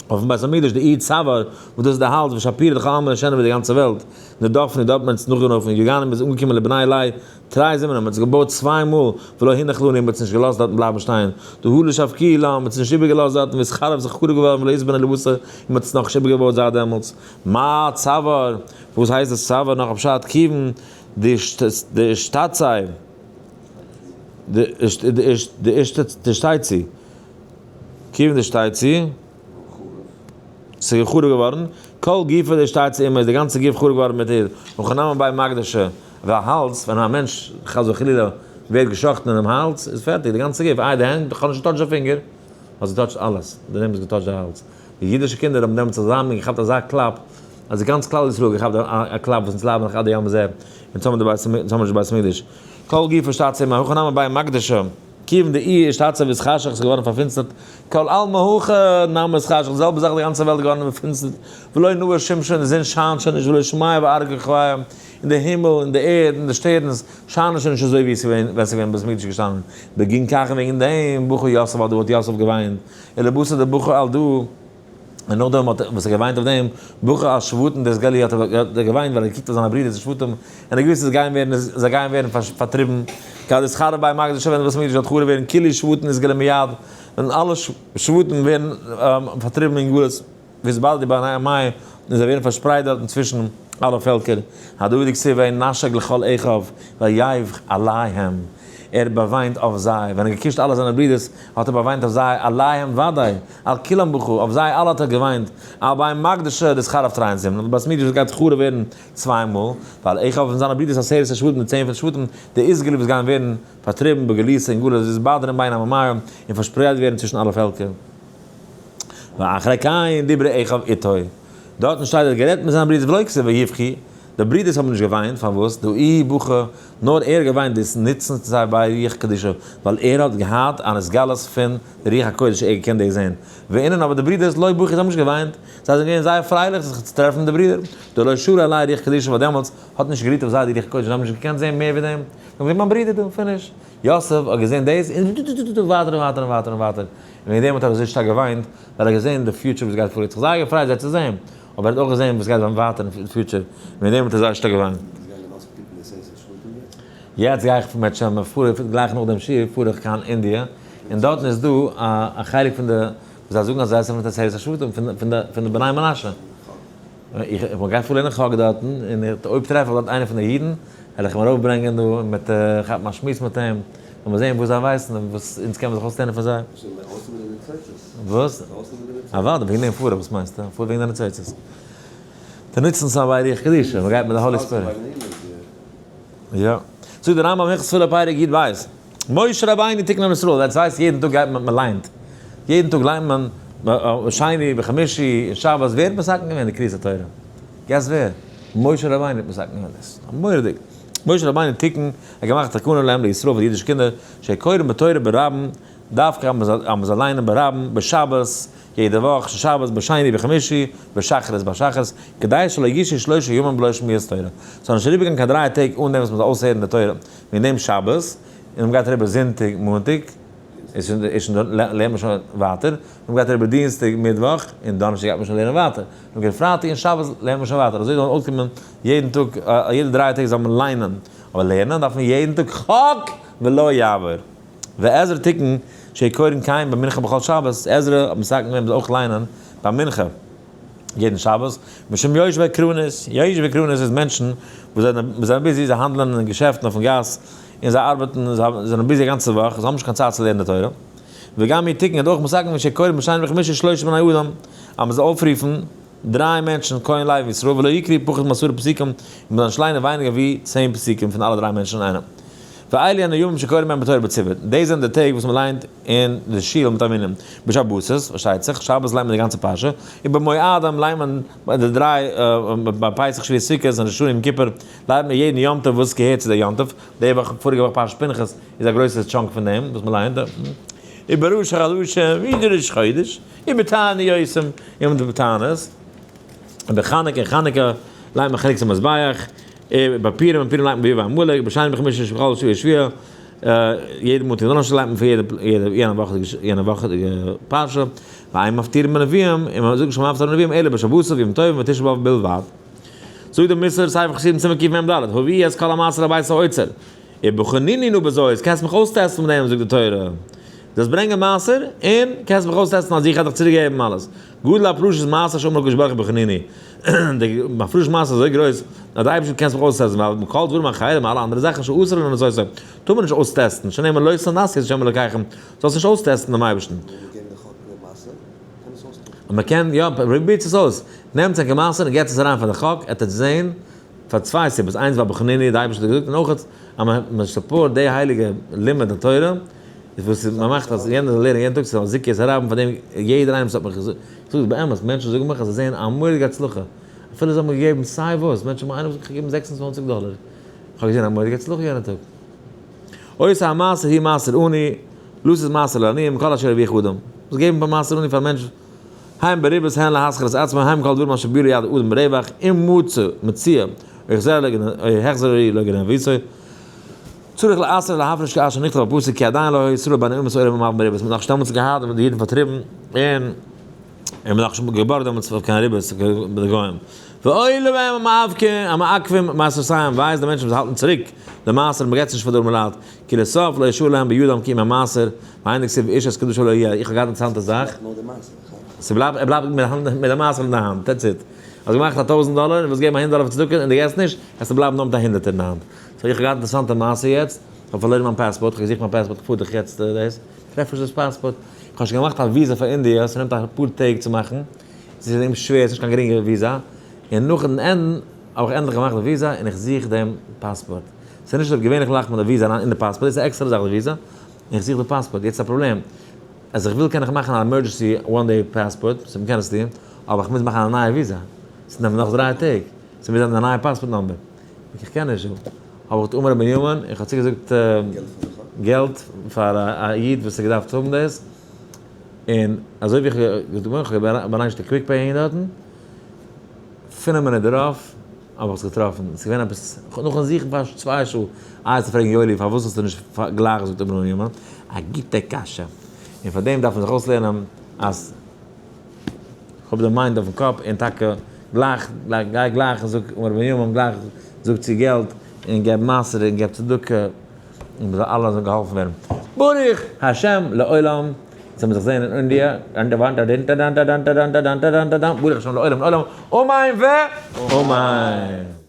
אויפן בית המקדש די אי צוואר וואס דאס איז די האלז ושפירא דכל עלמא שענער ווי די גאנצע וועלט, נרדפנו דארט מען אונז נאכגעלאפן, יגענו מ'איז אנגעקומען לבני ליה תרי זימני מ'האט עס געבויט צוויי מאל ולא הנח לנו מ'האט עס נישט געלאזט דארטן בלייבן שטיין, דהא לשבקי לה מ'האט עס נישט איבערגעלאזט דארטן ויתחרב זיך חרוב געווארן ולא יתבנה לבשר און מ'האט עס נאכנישט איבערגעבויט זייט דעמאלטס. מה צוואר? וואס הייסט דאס צוואר? נאך א פשט כיוון דאשתצי דאשתצי כיוון דאשתצי ס'איז חרוב געווארן, כל גופא דאשתצי עמה איז די גאנצע גוף חרוב געווארן מיט איר, הכא נמי בי מקדשא. ווייל האלז, ווען א מענטש חס וחלילה ווערט געשאכטן אינעם האלז, איז פערטיג, די גאנצע גוף, איי די הענט, איך האב נישט געטאטשט די פינגער, האסט געטאטשט אלעס, די נעם האסט געטאטשט די האלז. די אידישע קינדער האבן דעמאלטס צוזאמען געכאפט אזא קלאפ, אז די גאנץ כלל ישראל האט געכאפט א קלאפ וואס אונז ליידן נאך עד היום הזה, אונז האבן די בית אונז האבן נישט די בית המקדש. כל גופא שתצא מהכא נמי בי מקדשא, כיוון דאי אשתצא ואתחשך איז געווארן פארפינסטערט, כל עלמא הכא נמי אתחשך, די זעלבע זאך די גאנצע וועלט איז געווארן פארפינסטערט, ולא נהר שמשא די זון שיינט שוין נישט ולא שמיא וארעא כוכביא, און די הימל און די ערד און די שטערנס שיינען שוין נישט אזוי ווי עס איז געווען ווען עס איז געווען בית המקדש געשטאנען, בגין כך און וועגן דעם בכה יוסף על דא האט יוסף געוויינט, ולבתר דבכה על דא, און נאכדעם האט וואס ער געוויינט אויף דעם, בכה על שבטין דאתגלו האט ער געוויינט ווייל ער געקוקט אויף זיינע ברידער די שבטים, און ער האט געוואוסט אז זיי גייען ווערן זיי גייען ווערן פארטריבן, כד אתחרב בי מקדשא ווען די בית המקדש וועט חרוב ווערן כולהו שבטין אתגלו מיד, ווען אלע שבטים ווערן פארטריבן אין גלות. ואתבדלו בין עמיא, און זיי ווערן פארשפרייט דארטן צווישן אלע פעלקער, הדא הוא דכתיב וינשק לכל אחיו ויבך עליהם, ער האט באוויינט אויף זיי, ווען ער האט געקושט אלע זיינע ברידערס האט ער באוויינט אויף זיי, עליהם ודאי, על כולם בכה, אויף זיי אלע האט ער געוויינט, על בי מקדשא דאתחרב תרין זימנין, אויף די בית מקדש וואס גייט חרוב ווערן צוויי מאל, ועל אחיו און זיינע ברידערס עשרת השבטים די 10 פון שבטים, דאתגלו וואס גייען ווערן פארטריבן בגלותא אין גלות, ואתבדרון בין עממיא, און פארשפרייט ווערן צווישן אלע פעלקער. ואחרי כן דברו אחיו איתו, דארטן שטייט ער האט גערעדט מיט זיינע ברידערס ולא כתיב ויבכו, די ברידערס האבן נישט געוויינט, פארוואס? דאיהו בכה, נאר ער האט געוויינט דאס נוצן זיי ביי רוח קדשא, ווייל ער האט געהאט אן התגלות פון די רוח הקודש ער האט געקענט דאס זען, ואינון אבער די ברידערס לא בכו זיי האבן נישט געוויינט, זיי זענען געווען זייער פרייליך זיך צו טרעפן מיט די ברידער, דלא שרא עלייהו רוח קדשא ווייל דעמאלטס האט נישט גערוהט אויף זיי די רוח הקודש זיי האבן נישט געקענט זען מער ווי דעם, זיי האבן געזען מיין ברודער דא, finish. יוסף האט געזען דאס און ווייטער און ווייטער און ווייטער און ווייטער. און וועגן דעם האט ער אזוי שטארק געוויינט, ווייל ער האט געזען די future וואס גייט פאר, ער האט זיך זייער געפרייט זיי צו זען, אבער ער האט אויך געזען וואס גייט זיין ווייטער אין future, און וועגן דעם האט ער זייער שטארק געוויינט. יעצט גיי איך מיט שם, פאר איך גלייך נאך דעם שיעור פאר איך קיין אינדיע, און דארטן איז דא א חלק פון די, וואס זיי זאגן אז זיי זענען פון די עשרת השבטים, פון די בני מנשה. איך גיי פארלערנען חק דארטן, און אויב טרעף איך דארט איינער פון די אידן, וועל איך אים ארויפברענגען דא און מיט כאפן א שמועס מיט אים, לאמיר זען וואס זיי ווייסן און וואס אונז קען מען זיך אויסלערנען פון זיי. וואס? אוודאי, וועגן דעם פאר איך, וואס מיינסטו? איך פאר וועגן די ניצוצות. די נוצן ס'איז א רוח קדושה, מען גייט מיט די Holy Spirit. יא. זאגט דער רמב ם הלכות תפילה פרק י ב, משה רבינו תיקן עם ישראל, עטס ווייסט יעדן טאג גייט מען מען ליינט, יעדן טאג ליינט מען שני וחמישי און שבת, ווער האט מתקן געווען די קריאת התורה? guess ווער? משה רבינו האט מתקן געווען דאס. מורא'דיג. משה רבינו תיקן, ער האט געמאכט תקנה להם לישראל פאר די אידישע קינדער, שקוראים בתורה ברבים, דווקא אז מען זאל ליינען ברבים, בשבת, יעדע וואך, שבת, בשני וחמישי, בשחרית ביי שחרית, כדי שלא ישהו שלושה ימים בלא שמיעת תורה. ס'זאל נישט אריבערגיין קיין דריי טעג אן דעם וואס מען זאל אויסהערן די תורה, וועגן דעם שבת, און מ'גייט אריבער זונטאג מאנטאג, איז שוין איז שוין לערנט מען שוין ווייטער, און מ'גייט אריבער דינסטאג מיטוואך, און דאנערשטאג גייט מען שוין לערנען ווייטער, און מ'גייט פרייטאג און שבת לערנט מען שוין ווייטער, אזוי זאל אויסקומען יעדן טאג, יעדע דריי טעג זאל מען ליינען, אבער לערנען דארף מען יעדן טאג חק ולא יעבור. ועזרא תיקן שיהיו קורין במנחה בכל שבת, עזרא האט מתקן געווען מ'זאל אויך ליינען ביי מנחה יעדן שבת, משום יושבי קרנות, יושבי קרנות איז מענטשן וואס זענען busy, זיי האנדלען אין געשעפטן אויפן גאס, און זיי ארבעטן, זיי זענען busy א גאנצע וואך, זיי האבן נישט קיין צייט צו לערנען די תורה. וגם הוא תיקן האט אויך מתקן געווען שיהיו קורין בשני ובחמישי שלושה בני אדם, אז מ'זאל אויפרופן דריי מענטשן, כהן לוי וישראל, ולא יקראו פחות מעשרה פסוקים, און מ'זאל נישט ליינען ווייניגער ווי 10 פסוקים פון אלע דריי מענטשן אינאיינעם. ואלו הן הימים שקורין בהם בתורה בציבור, דאס זענען די טעג וואס מ'ליינט אין די שול מיט א מנין, בשבתות, פארשטייט זיך, שבת ליינט מען די גאנצע פרשה, ובמועדים ליינט מען ביי די דריי, ביי פסח שבועות סוכות און ראש השנה יום כיפור, ליינט מען יעדן יום טוב וואס געהערט צו די יום טוב, די וואך, פאריגע וואך פרשת פנחס איז א גרויסע chunk פון דעם וואס מ'ליינט, ובראש החדשים, ובראש חודש, ובתעניותים, און די תענית, ובחנוכה, און חנוכה ליינט מען חנוכת המזבח, ובפורים, און פורים ליינט מען ויבא עמלק, בשני ובחמישי שבכל שבוע ושבוע, יעדע מאנטאג און דאנערשטאג ליינט מען פאר יעדע יענע וואכעדיגע יענע וואכעדיגע פרשה, ואין מפטירין בנביאים, און מען זאגט נישט קיין מפטיר בנביאים אלא בשבתות וימים טובים ותשעה באב בלבד. זאגט דער מוסר ספר חסידים סימן קמ ד, הביאו את כל המעשר לבית האוצר, ובחנוני נא בזאת, קענסט מיך אויסטעסטן מיט דעם, זאגט די תורה, זאלסט ברענגען מעשר, און קענסט מיך אויסטעסטן אז איך האב דיך צוריק געגעבן אלעס. גדול הפרשת מעשר שאמר הקדוש ברוך הוא בחניני, די הפרשת מעשר איז אזוי גרויס, אז די אייבערשטער קענסט מיך אויסטעסטן, ווייל מכל דברים אחרים, אלע אנדערע זאכן שאסור לנו לעשות, טאר מען נישט אויסטעסטן, שנאמר לא תנסו את ה' אלוקיכם, זאלסט נישט אויסטעסטן דעם אייבערשטן. און מען קען, יא, פרובירטס עס אויס, נעמטס ענקער מעשר און געבטס עס אריין פאר די חק, עטץ זען. פאר צוויי סיבות, איינס ווייל בחניני די אייבערשטער האט געזאגט, און אויך אז מען support די הייליגע לימוד התורה, איז וואס מען מאכט אז יענער זאל לערנען יעדן טאג, ס'איז א זיכוי את הרבים פאר דעם יעדער איינער וואס האט מיך געזאגט, איך זאג עס באמת, מענטשן זאגן מיך אז זיי זעען א מורא'דיגע הצלחה, אפילו זיי האבן מיר געגעבן סיי וואס, מענטשן האבן איינער וואס האט מיך געגעבן 26 דאלער, איך האב געזען א מורא'דיגע הצלחה יענע טאג. עושה המעשר הוא מעשר עני, לתת מעשר לעניים, כל אשר ירוויח אדם. וואס געבן פאר מעשר עני פאר מענטשן, הן בריבית הן להשכיל את עצמו, הן כל דברים אשר ביאו ליד אדם רווח, אם מצא מציאה, או החזר לגנביתו, צריך לעשר להפריש כאשר נכתב בפסוק כי עדיין לא היו ישראל בין אומות העולם ומלבין בריבית, מ'האט נאך נישט דעמאלטס געהאט די אידן פארטריבן, און און מ'האט נאך נישט געבארגט דעמאלטס אויף קיין ריבית ביי די גוים. ואוי להם המעכבים מעשרותיהם, וויי איז די מענטשן וואס האלטן צוריק די מעשר און מ'געבט עס נישט פאר די ארמע לייט, כי לסוף לא ישאר להם בידם כי אם המעשר, והיינו כתיב איש את קדשו לא יהיה, איך האב געהאט אינטערעסאנטע זאך. ס'בלייבט, ער בלייבט מיט די מעשר אין די האנט, that's it. האסט געמאכט א טויזנט דאלער און ווילסט געבן א הונדערט דאלער פאר צדקה און דו געבסט נישט, וועסטו בלייבן נאר מיט א הונדערטער אין די האנט. so איך האב געהאט אינטערעסאנטע מעשה יעצט, איך האב פארלוירן מיין פאספארט, איך האב געזוכט מיין פאספארט, איך פאר דאך יעצט דאס, טרעף נישט דאס פאספארט, איך האב שוין געמאכט א וויזא פאר אינדיע, ס'נעמט אפאר טעג צו מאכן, ס'איז אים שווער, ס'נישט קיין גרינגע וויזא, און נאכן ענד האב איך ענדליך געמאכט די וויזא און איך זוך דעם פאספארט, ס'איז נישט אזוי געווענליך לייגט מען די וויזא אריין אין די פאספארט, דאס איז א עקסטערע זאך די וויזא, און איך זוך די פאספארט, יעצט איז א פראבלעם, אז איך וויל קען איך מאכן א emergency one day passport, so מ'קען עס טון, אבער איך מוז מאכן א נייע וויזא, ס'נעמט נאך דריי טעג, ס'מוז זיין די נייע passport number. איך קען נישט דא. האב איך אמר בנימין, איך האב צוגעזאגט געלט פאר א איד וואס האט געדארפט האבן דאס, און אזוי ווי איך האב געזאגט, איך האב באניישט די quick pay דארטן, פינף מינוט דערויף האב איך עס געטראפן, עס איז געווען עפעס, נאכן זוכן פאר צוויי שעה, איי צו פרעגן יואלי פארוואס האסטו נישט גלייך געזאגט אמר בנימין, א גוטע קשיא, און פאר דעם דארף מען זיך אויסלערנען אז. כ'האב די mind אויפן קאפ און טאקע גלייך גיי גלייך און זאג אמר בנימין גלייך זאג צו געלט און געב מעשר און געב צדקה און מ'זאל אלע זאלן געהאלפן ווערן ברוך השם לעולם זאל מען זיך זעהן אין אינדיע ברוך השם לעולם לעולם אמן ואמן.